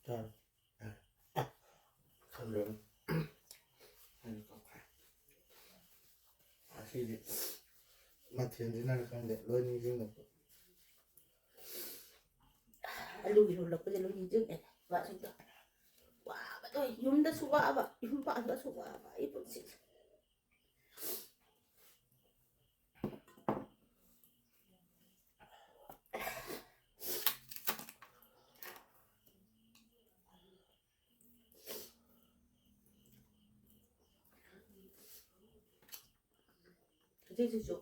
ꯆꯥꯔꯣ꯫ ꯈꯪꯗ꯭ꯔꯦ꯫ ꯑꯩꯁꯨ ꯀꯥꯎꯈ꯭ꯔꯦ꯫ ꯉꯁꯤꯗꯤ ꯃꯊꯦꯜꯁꯤꯅꯔ ꯈꯪꯗꯦ, ꯂꯣꯏ ꯅꯤꯡꯁꯤꯡꯂꯛꯄ꯫ ꯑꯂꯨ ꯏꯔꯣꯜꯂꯛꯄꯁꯦ ꯂꯣꯏ ꯅꯤꯡꯁꯤꯡꯉꯦ꯫ ꯋꯥꯁꯤꯡꯗꯣ꯫ ꯋꯥꯕꯗꯣ, ꯌꯨꯝꯗꯁꯨ ꯋꯥꯕ, ꯌꯨꯝ ꯄꯥꯟꯕꯁꯨ ꯋꯥꯕ, ꯑꯩ ꯄꯨꯟꯁꯤꯁꯦ꯫ ꯍꯧꯖꯤꯛꯁꯤꯁꯨ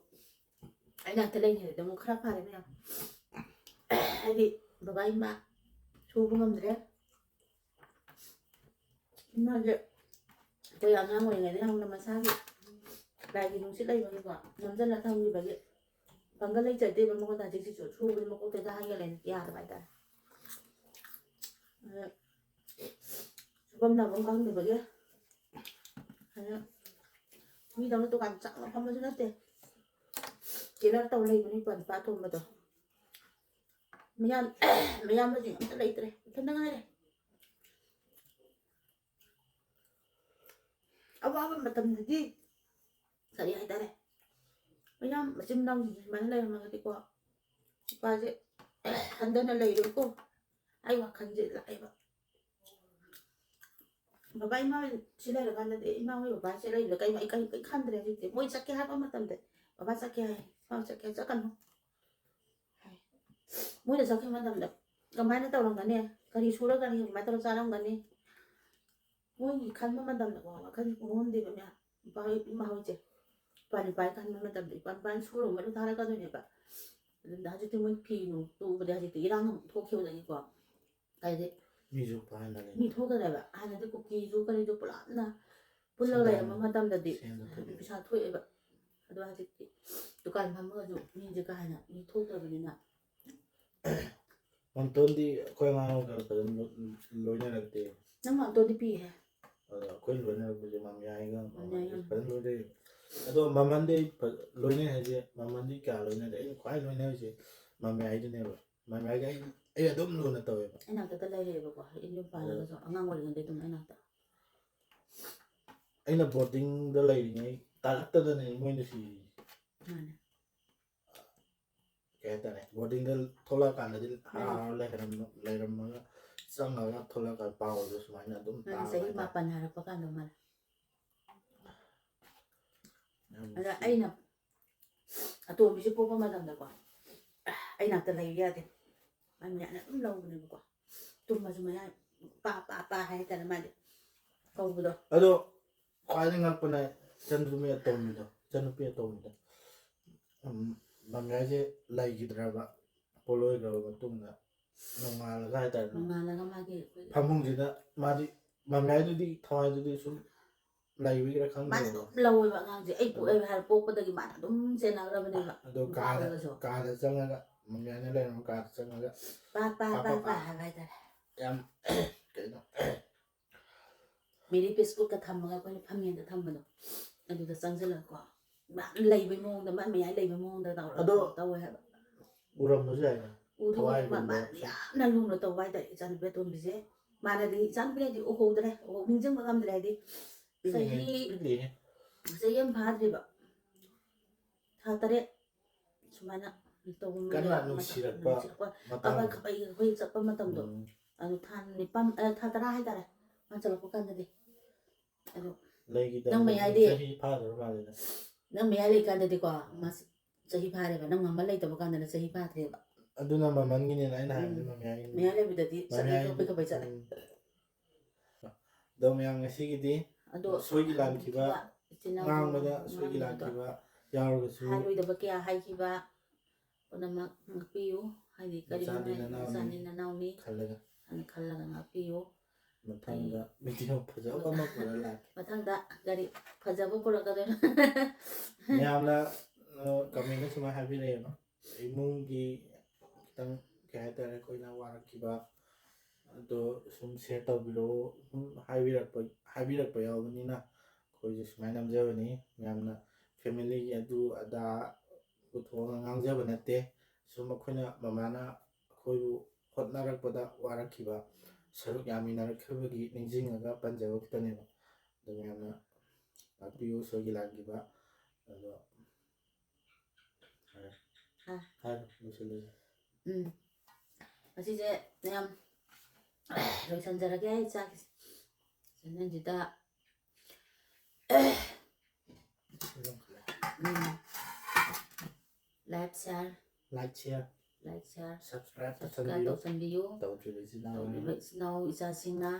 ꯑꯩ ꯅꯥꯛꯇ ꯂꯩꯔꯤꯉꯩꯗ ꯑꯃꯨꯛ ꯈꯔ ꯐꯔꯦ ꯃꯌꯥꯝ꯫ ꯍꯥꯏꯗꯤ ꯕꯕꯥ ꯏꯃꯥ ꯁꯨꯕ ꯉꯝꯗ꯭ꯔꯦ꯫ ꯏꯃꯥꯁꯦ ꯑꯩꯈꯣꯏ ꯑꯉꯥꯡ ꯑꯣꯏꯔꯤꯉꯩꯗ ꯍꯧꯅ ꯃꯁꯥꯒꯤ ꯂꯥꯏꯒꯤ ꯅꯨꯡꯁꯤꯠ ꯂꯩꯕꯒꯤꯀꯣ, ꯅꯝꯁꯤꯜꯂ ꯊꯝꯈꯤꯕꯒꯤ ꯄꯥꯡꯒꯜ ꯂꯩꯖꯗꯦꯕ ꯃꯉꯣꯟꯗ꯫ ꯍꯧꯖꯤꯛꯁꯤꯁꯨ ꯁꯨꯕꯗꯤ ꯃꯀꯣꯛꯇ ꯍꯦꯛꯇ ꯍꯥꯏꯒꯠꯂꯦ, ꯌꯥꯗꯕ ꯍꯥꯏꯇꯥꯔꯦ꯫ ꯑꯗ ꯁꯨꯐꯝ ꯅꯥꯐꯝ ꯈꯪꯗꯕꯒꯤ ꯑꯗ ꯃꯤꯗꯧꯅ ꯗꯨꯀꯥꯟ ꯆꯥꯎꯅ ꯐꯝꯕꯁꯨ ꯅꯠꯇꯦ꯫ ꯀꯦꯂꯔ ꯇꯧ ꯂꯩꯕꯅꯤ ꯄꯟ ꯄꯥ ꯇꯣꯝꯕꯗꯣ꯫ ꯃꯌꯥꯝ ꯃꯌꯥꯝꯕꯁꯤꯡ ꯑꯝꯇ ꯂꯩꯇ꯭ꯔꯦ, ꯏꯊꯟꯗ ꯉꯥꯏꯔꯦ꯫ ꯑꯋꯥꯕ ꯃꯇꯝꯗꯗꯤ ꯀꯔꯤ ꯍꯥꯏꯇꯥꯔꯦ, ꯃꯌꯥꯝ ꯃꯆꯤꯟ ꯃꯅꯥꯎꯁꯤꯡꯁꯦ ꯁꯨꯃꯥꯏꯅ ꯂꯩꯔꯝꯃꯒꯗꯤꯀꯣ, ꯏꯄꯥꯁꯦ ꯍꯟꯊꯅ ꯂꯩꯔꯣꯏꯀꯣ꯫ ꯑꯩ ꯋꯥꯈꯜꯁꯦ ꯂꯥꯛꯑꯦꯕ꯫ ꯕꯕꯥ ꯏꯃꯥ ꯁꯤ ꯂꯩꯔꯀꯥꯟꯗꯗꯤ, ꯏꯃꯥ ꯍꯣꯏ ꯕꯕꯥꯁꯦ ꯂꯩꯕꯗ ꯀꯩ, ꯑꯩ ꯀꯩ, ꯀꯩ ꯈꯟꯗ꯭ꯔꯦ ꯍꯧꯖꯤꯛꯇꯤ꯫ ꯃꯣꯏ ꯆꯠꯀꯦ ꯍꯥꯏꯕ ꯃꯇꯝꯗ, "ꯕꯕꯥ ꯆꯠꯀꯦ ꯍꯥꯏ, ꯏꯃꯥ ꯆꯠꯀꯦ ꯍꯥꯏ, ꯆꯠꯀꯅꯨ" ꯍꯥꯏ꯫ ꯃꯣꯏꯅ ꯆꯠꯈꯤꯕ ꯃꯇꯝꯗ ꯀꯃꯥꯏꯅ ꯇꯧꯔꯝꯒꯅꯤ? ꯀꯔꯤ ꯁꯨꯔꯒꯅꯤ? ꯀꯃꯥꯏꯅ ꯇꯧꯔ ꯆꯥꯔꯝꯒꯅꯤ? ꯃꯣꯏꯒꯤ ꯈꯟꯕ ꯃꯇꯝꯗꯀꯣ, ꯋꯥꯈꯜ ꯄꯨꯡꯍꯣꯡꯗꯦꯕ ꯃꯌꯥꯝ꯫ ꯏꯄꯥ ꯍꯣꯏ, ꯏꯃꯥ ꯍꯣꯏꯁꯦ꯫ ꯏꯄꯥ ꯅꯨꯄꯥꯒꯤ ꯈꯟꯕ ꯃꯇꯝꯗ ꯏꯄꯥ ꯅꯨꯄꯥꯅ ꯁꯨꯔꯨꯕ ꯂꯣꯏ ꯊꯥꯔꯛꯀꯗꯣꯏꯅꯦꯕ꯫ ꯑꯗꯨꯗ ꯍꯧꯖꯤꯛꯇꯤ ꯃꯣꯏ ꯐꯤ ꯅꯨꯡ ꯇꯨꯕꯗꯤ ꯍꯧꯖꯤꯛꯇꯤ ꯏꯔꯥꯡ ꯑꯃꯨꯛ ꯊꯣꯛꯈꯤꯕꯗꯒꯤꯀꯣ, ꯍꯥꯏꯗꯤ ꯃꯤꯁꯨ ꯄꯥꯍꯟꯗ ꯂꯩ꯫ ꯃꯤ ꯊꯣꯛꯇꯔꯦꯕ꯫ ꯍꯥꯟꯅꯗꯤ ꯀꯨꯀꯤꯁꯨ ꯀꯔꯤꯁꯨ ꯄꯨꯂꯞꯅ ꯄꯨꯜꯂꯒ ꯁꯦꯟꯗꯣ ꯂꯩꯔꯝꯕ ꯊꯣꯛꯑꯦ꯫ ꯃꯇꯝꯗꯗꯤ ꯁꯦꯟꯗꯣ ꯊꯣꯛꯑꯦ꯫ ꯄꯩꯁꯥ ꯊꯣꯛꯑꯦꯕ꯫ ꯑꯗꯣ ꯍꯧꯖꯤꯛꯇꯤ ꯗꯨꯀꯥꯟ ꯐꯝꯃꯒꯁꯨ ꯃꯤꯁꯦ ꯀꯥ ꯍꯦꯟꯅ ꯃꯤ ꯊꯣꯛꯇ꯭ꯔꯕꯅꯤꯅ꯫ ꯃꯝꯇꯣꯟꯗꯤ ꯑꯩꯈꯣꯏ ꯑꯉꯥꯡ ꯑꯣꯏꯔꯤꯀꯥꯟꯗ ꯐꯖꯅ ꯂꯣꯏꯅꯔꯛꯇꯦ꯫ ꯅꯪ ꯃꯝꯇꯣꯟꯗꯤ ꯄꯤꯍꯦ꯫ ꯑꯗꯣ ꯑꯩꯈꯣꯏ ꯂꯣꯏꯅꯔꯛꯄꯁꯦ ꯃꯃꯌꯥꯏꯒ ꯃꯃꯌꯥꯏꯒ꯫ ꯃꯃꯥꯟꯅꯕꯤ ꯐꯖꯅ ꯂꯣꯏꯅꯩ꯫ ꯑꯗꯣ ꯃꯃꯟꯗꯤ ꯐ-, ꯂꯣꯏꯅꯩ ꯍꯥꯏꯁꯦ, ꯃꯃꯟꯗꯤ ꯀꯌꯥ ꯂꯣꯏꯅꯗꯦ꯫ ꯑꯩꯅ ꯈ꯭ꯋꯥꯏ ꯂꯣꯏꯅꯔꯤꯁꯦ ꯃꯃꯌꯥꯏꯗꯨꯅꯦꯕ꯫ ꯃꯃꯌꯥꯏꯒ ꯑꯩ, ꯑꯩ ꯑꯗꯨꯝ ꯂꯨꯅ ꯇꯧꯋꯦꯕ꯫ ꯑꯩ ꯅꯥꯛꯇ ꯂꯩꯔꯛꯑꯦꯕꯀꯣ, ꯑꯩ ꯌꯨꯝ ꯄꯥꯜꯂꯒꯁꯨ ꯑꯉꯥꯡ ꯑꯣꯏꯔꯤꯉꯩꯗꯩ ꯑꯗꯨꯝ ꯑꯩ ꯅꯥꯛꯇ꯫ ꯑꯩꯅ ꯕꯣꯔꯗꯤꯡꯗ ꯂꯩꯔꯤꯉꯩ ꯇꯥꯔꯛꯇꯗꯅꯦ ꯃꯣꯏꯅ ꯁꯤꯔꯤꯁꯦ꯫ ꯃꯥꯅꯦ꯫ ꯀꯩ ꯍꯥꯏꯇꯥꯔꯦ, ꯕꯣꯔꯗꯤꯡꯗ ꯊꯣꯛꯂꯛꯑꯀꯥꯟꯗꯗꯤ ꯍꯔꯥꯎ ꯍꯔꯥꯎ ꯂꯩꯔꯝ-, ꯂꯩꯔꯝꯃꯒ ꯆꯪꯉꯒ ꯊꯣꯛꯂꯛꯑꯒ ꯄꯥꯎꯗꯣ ꯁꯨꯃꯥꯏꯅ ꯑꯗꯨꯝ ꯃꯥꯅꯦ, ꯇꯥꯕ ꯆꯍꯤ ꯍꯥꯏꯇꯥꯔꯦ꯫ ꯃꯥꯄꯟ ꯍꯥꯏꯔꯛꯄ ꯀꯥꯟꯗ ꯃꯥꯅꯦ꯫ ꯌꯥꯝ ꯑꯗ ꯅꯨꯡꯁꯤ꯫ ꯑꯩꯅ ꯑꯇꯣꯝꯕꯤꯁꯦ ꯄꯣꯛꯄ ꯃꯇꯝꯗꯀꯣ, ꯑꯩ ꯅꯥꯛꯇ ꯂꯩꯌꯨ ꯌꯥꯗꯦ꯫ ꯃꯥꯏ ꯃꯌꯥꯝꯅ ꯑꯗꯨꯝ ꯂꯧꯕꯅꯦꯕꯀꯣ꯫ ꯇꯨꯝꯃꯁꯨ ꯃꯌꯥ ꯄꯥ, ꯄꯥ, ꯄꯥ ꯍꯥꯏꯇꯥꯔꯦ ꯃꯥꯗꯤ ꯀꯧꯕꯗꯣ꯫ ꯑꯗꯣ ꯈ꯭ꯋꯥꯏꯗꯒꯤ ꯉꯛꯄꯅ ꯏꯆꯟꯅꯨꯄꯤ ꯑꯇꯣꯝꯕꯤꯗꯣ, ꯏꯆꯟꯅꯨꯄꯤ ꯑꯇꯣꯝꯕꯤꯗꯣ꯫ ꯎꯝ, ꯃꯃꯌꯥꯏꯁꯦ ꯂꯩꯈꯤꯗ꯭ꯔꯕ, ꯄꯣꯂꯣꯏꯈ꯭ꯔꯕ ꯃꯇꯨꯡꯗ ꯅꯣꯡꯉꯥꯜꯂꯒ ꯍꯥꯏꯇꯥꯔꯦ꯫ ꯅꯣꯡꯉꯥꯜꯂꯒ ꯃꯥꯒꯤ ꯑꯩꯈꯣꯏꯒꯤ ꯐꯃꯨꯡꯁꯤꯗ ꯃꯥꯗꯤ, ꯃꯃꯌꯥꯏꯗꯨꯗꯤ ꯊꯋꯥꯏꯗꯨꯗꯤ ꯁꯨꯝ ꯂꯩꯕꯒꯤꯔ ꯃꯥꯅ ꯈꯪꯗꯦ꯫ ꯑꯗꯨꯝ ꯂꯧꯋꯦꯕ ꯑꯉꯥꯡꯁꯦ꯫ ꯑꯩ ꯄꯣꯛꯑꯦ ꯍꯥꯏꯔ ꯄꯣꯛꯄꯗꯒꯤ ꯃꯥꯅ ꯑꯗꯨꯝ ꯆꯦꯟꯅꯈ꯭ꯔꯕꯅꯦꯕ꯫ ꯑꯗꯣ ꯀꯥꯗ ꯅꯨꯄꯥꯗꯨꯒꯁꯨ꯫ ꯀꯥꯗ ꯆꯪꯉꯒ ꯃꯃꯤꯌꯥꯅ ꯂꯩꯔꯝꯕ ꯀꯥꯗ ꯆꯪꯉꯒ ꯄꯥ ꯄꯥ ꯄꯥ ꯄꯥ ꯄꯥ ꯄꯥ ꯄꯥ꯫ ꯍꯥꯏꯕ ꯍꯥꯏꯇꯥꯔꯦ꯫ ꯌꯥꯝ ꯀꯩꯅꯣ ꯃꯦꯔꯤ ꯕꯤꯁꯀꯨꯠꯀ ꯊꯝꯃꯒ ꯑꯩꯈꯣꯏꯅ ꯐꯝꯃꯦꯟꯗ ꯊꯝꯕꯗꯣ, ꯑꯗꯨꯗ ꯆꯪꯁꯤꯜꯂꯒꯀꯣ, ꯃꯥ ꯂꯩꯕꯩ ꯃꯑꯣꯡꯗ, ꯃꯥ ꯃꯌꯥꯏ ꯂꯩꯕꯩ ꯃꯑꯣꯡꯗ ꯇꯧꯔꯒ ꯑꯗꯣ ꯇꯧꯋꯦ ꯍꯥꯏꯕ꯫ ꯎꯔꯝꯕꯁꯨ ꯌꯥꯏꯅ꯫ ꯎꯗꯤ ꯎꯗꯦ, ꯃꯥ- ꯊꯋꯥꯏꯒꯨꯝꯕ ꯃꯥꯅ ꯌꯥꯝꯅ ꯂꯨꯅ ꯇꯧꯕ ꯍꯥꯏꯇꯥꯔꯦ ꯏꯆꯥꯅꯨꯄꯤ ꯑꯇꯣꯝꯕꯤꯁꯦ꯫ ꯃꯥꯅꯗꯤ ꯏꯆꯥꯅꯨꯄꯤꯅꯗꯤ ꯎꯍꯧꯗ꯭ꯔꯦ, ꯎꯍꯧ- ꯅꯤꯡꯁꯤꯡꯕ ꯉꯝꯗ꯭ꯔꯦ꯫ ꯍꯥꯏꯗꯤ ꯆꯍꯤ ꯄꯤꯛꯂꯤꯉꯩ ꯆꯍꯤ ꯑꯃ ꯐꯥꯗ꯭ꯔꯤꯕ, ꯊꯥ ꯇꯔꯦꯠ ꯁꯨꯃꯥꯏꯅ ꯇꯧꯕ ꯑꯃ ꯀꯟꯅ ꯂꯩꯔꯝꯕ ꯃꯇꯝ, ꯅꯨꯡꯁꯤꯔꯛꯄ ꯅꯨꯡꯁꯤꯔꯛꯄ, ꯃꯇꯥꯡ꯫ ꯑꯩꯈꯣꯏ ꯑꯩꯈꯣꯏ ꯆꯠꯄ ꯃꯇꯝꯗꯣ, ꯎꯝ. ꯑꯗꯨ ꯊꯥ ꯅꯤꯄꯥꯟ, ꯑ, ꯊꯥ ꯇꯔꯥ ꯍꯥꯏꯇꯥꯔꯦ, ꯃꯥ ꯆꯠꯂꯛꯄ ꯀꯥꯟꯗꯗꯤ꯫ ꯑꯗꯣ ꯂꯩꯈꯤꯗꯕ ꯅꯪ ꯃꯌꯥꯏꯗꯤ? ꯆꯍꯤ ꯐꯥꯗ꯭ꯔ ꯃꯥꯜꯂꯦꯗ꯫ ꯅꯪ ꯃꯌꯥꯏ ꯂꯩꯀꯥꯟꯗꯗꯤꯀꯣ, ꯃꯥ ꯆꯍꯤ ꯐꯥꯔꯦꯕ, ꯅꯪ ꯃꯃꯜ ꯂꯩꯇꯕ ꯀꯥꯟꯗꯅ ꯆꯍꯤ ꯐꯥꯗ꯭ꯔꯦꯕ꯫ ꯑꯗꯨꯅ ꯃꯃꯜꯒꯤꯅꯦꯅ ꯑꯩꯅ ꯍꯥꯏꯕꯗꯤ ꯎꯝ. ꯃꯃꯌꯥꯏꯒꯤꯅꯤ꯫ ꯃꯌꯥꯏ ꯂꯩꯕꯗꯗꯤ ꯆꯠꯂꯦ, ꯃꯃꯌꯥꯏꯒꯤ- ꯈꯣꯄꯩ ꯈꯣꯄꯩ ꯆꯠꯂꯦ꯫ ꯎꯝ. ꯑꯗꯣ ꯃꯌꯥꯝ ꯉꯁꯤꯒꯤꯗꯤ ꯑꯗꯣ ꯁꯣꯏꯈꯤ ꯂꯥꯟꯈꯤꯕ ꯏꯆꯤꯟ ꯏꯅꯥꯎ ꯉꯥꯡꯕꯗ ꯉꯥꯡꯕꯗꯣ ꯁꯣꯏꯈꯤ ꯂꯥꯟꯈꯤꯕ ꯌꯥꯎꯔꯒꯁꯨ ꯍꯥꯏꯔꯣꯏꯗꯕ ꯀꯌꯥ ꯍꯥꯏꯈꯤꯕ ꯄꯨꯝꯅꯃꯛ ꯉꯥꯛꯄꯤꯌꯨ꯫ ꯍꯥꯏꯗꯤ ꯀꯔꯤꯒꯨꯝꯕ ꯃꯆꯥꯅꯤ ꯅꯅꯥꯎꯅꯤ ꯃꯆꯥꯅꯤ ꯅꯅꯥꯎꯅꯤ ꯈꯜꯂꯒ ꯑꯅ ꯈꯜꯂꯒ ꯉꯥꯛꯄꯤꯌꯨ꯫ ꯃꯊꯪꯗ ꯚꯤꯗꯤꯑꯣ ꯐꯖꯕ ꯑꯃ ꯄꯨꯔ ꯂꯥꯛꯀꯦ꯫ ꯃꯊꯪꯗ ꯀꯔꯤ ꯐꯖꯕ ꯄꯨꯔꯛꯀꯗꯣꯏꯅꯣ? ꯃꯌꯥꯝꯅ ꯀꯃꯦꯟꯗ ꯁꯨꯃꯥꯏꯅ ꯍꯥꯏꯕꯤꯔꯛꯑꯦꯕ, ꯏꯃꯨꯡꯒꯤ ꯈꯤꯇꯪ ꯀꯩ ꯍꯥꯏꯇꯥꯔꯦ, ꯑꯩꯈꯣꯏꯅ ꯋꯥꯔꯛꯈꯤꯕ ꯑꯗꯣ ꯁꯨꯝ ꯁꯤꯌꯔ ꯇꯧꯕꯤꯔꯛꯑꯣ꯫ ꯁꯨꯝ ꯍꯥꯏꯕꯤꯔꯛꯄ ꯍꯥꯏꯕꯤꯔꯛꯄ ꯌꯥꯎꯕꯅꯤꯅ ꯑꯩꯈꯣꯏꯁꯨ ꯁꯨꯃꯥꯏꯅ ꯅꯝꯖꯕꯅꯤ꯫ ꯃꯌꯥꯝꯅ ꯐꯦꯃꯤꯂꯤꯒꯤ ꯑꯗꯨ ꯑꯗꯥ ꯄꯨꯊꯣꯛꯑꯒ ꯉꯥꯡꯖꯕ ꯅꯠꯇꯦ꯫ ꯁꯨꯝ ꯑꯩꯈꯣꯏꯅ ꯃꯃꯥꯅ ꯑꯩꯈꯣꯏꯕꯨ ꯍꯣꯠꯅꯔꯛꯄꯗ ꯋꯥꯔꯛꯈꯤꯕ, ꯁꯔꯨꯛ ꯌꯥꯃꯤꯟꯅꯔꯛꯈꯤꯕꯒꯤ ꯅꯤꯡꯁꯤꯡꯉꯒ ꯄꯟꯖꯕ ꯈꯛꯇꯅꯦꯕ꯫ ꯑꯗꯨ ꯃꯌꯥꯝꯅ ꯉꯥꯛꯄꯤꯌꯨ, ꯁꯣꯏꯈꯤ ꯂꯥꯟꯈꯤꯕ꯫ ꯑꯗꯣ ꯍꯥꯏꯔꯣ꯫ ꯑꯥ. ꯍꯥꯏꯔꯣ, ꯂꯣꯏꯁꯤꯜꯂꯁꯤ꯫ ꯎꯝ. ꯑꯁꯤꯁꯦ ꯃꯌꯥꯝ ꯂꯣꯏꯁꯟꯖꯔꯒꯦ ꯑꯩ ꯆꯥꯛꯁꯦ꯫ ꯆꯥꯛꯁꯤꯗ ꯎꯝ. Like, share, Like, share, like, share, subscribe subscribe ꯇꯧꯁꯟꯕꯤꯌꯨ꯫ ꯇꯧꯁꯟꯕꯤꯌꯨ. ꯇꯧꯗ꯭ꯔꯤꯕ ꯏꯆꯤꯟ ꯏꯅꯥꯎ ꯇꯧꯔꯤꯕ ꯏꯆꯤꯟ ꯏꯅꯥꯎ ꯏꯆꯥꯁꯤꯡꯅ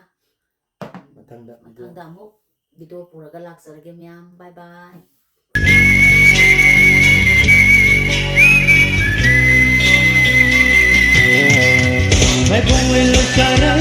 ꯃꯊꯪꯗ video ꯃꯊꯪꯗ ꯑꯃꯨꯛ ꯚꯤꯗꯤꯑꯣ ꯄꯨꯔꯒ ꯂꯥꯛꯆꯔꯒꯦ ꯃꯌꯥꯝ꯫ ꯕꯥꯏ ꯕꯥꯏ. ꯃꯥꯏꯕꯣꯡ ꯂꯣꯏ ꯂꯣꯏ ꯆꯥꯔꯦ꯫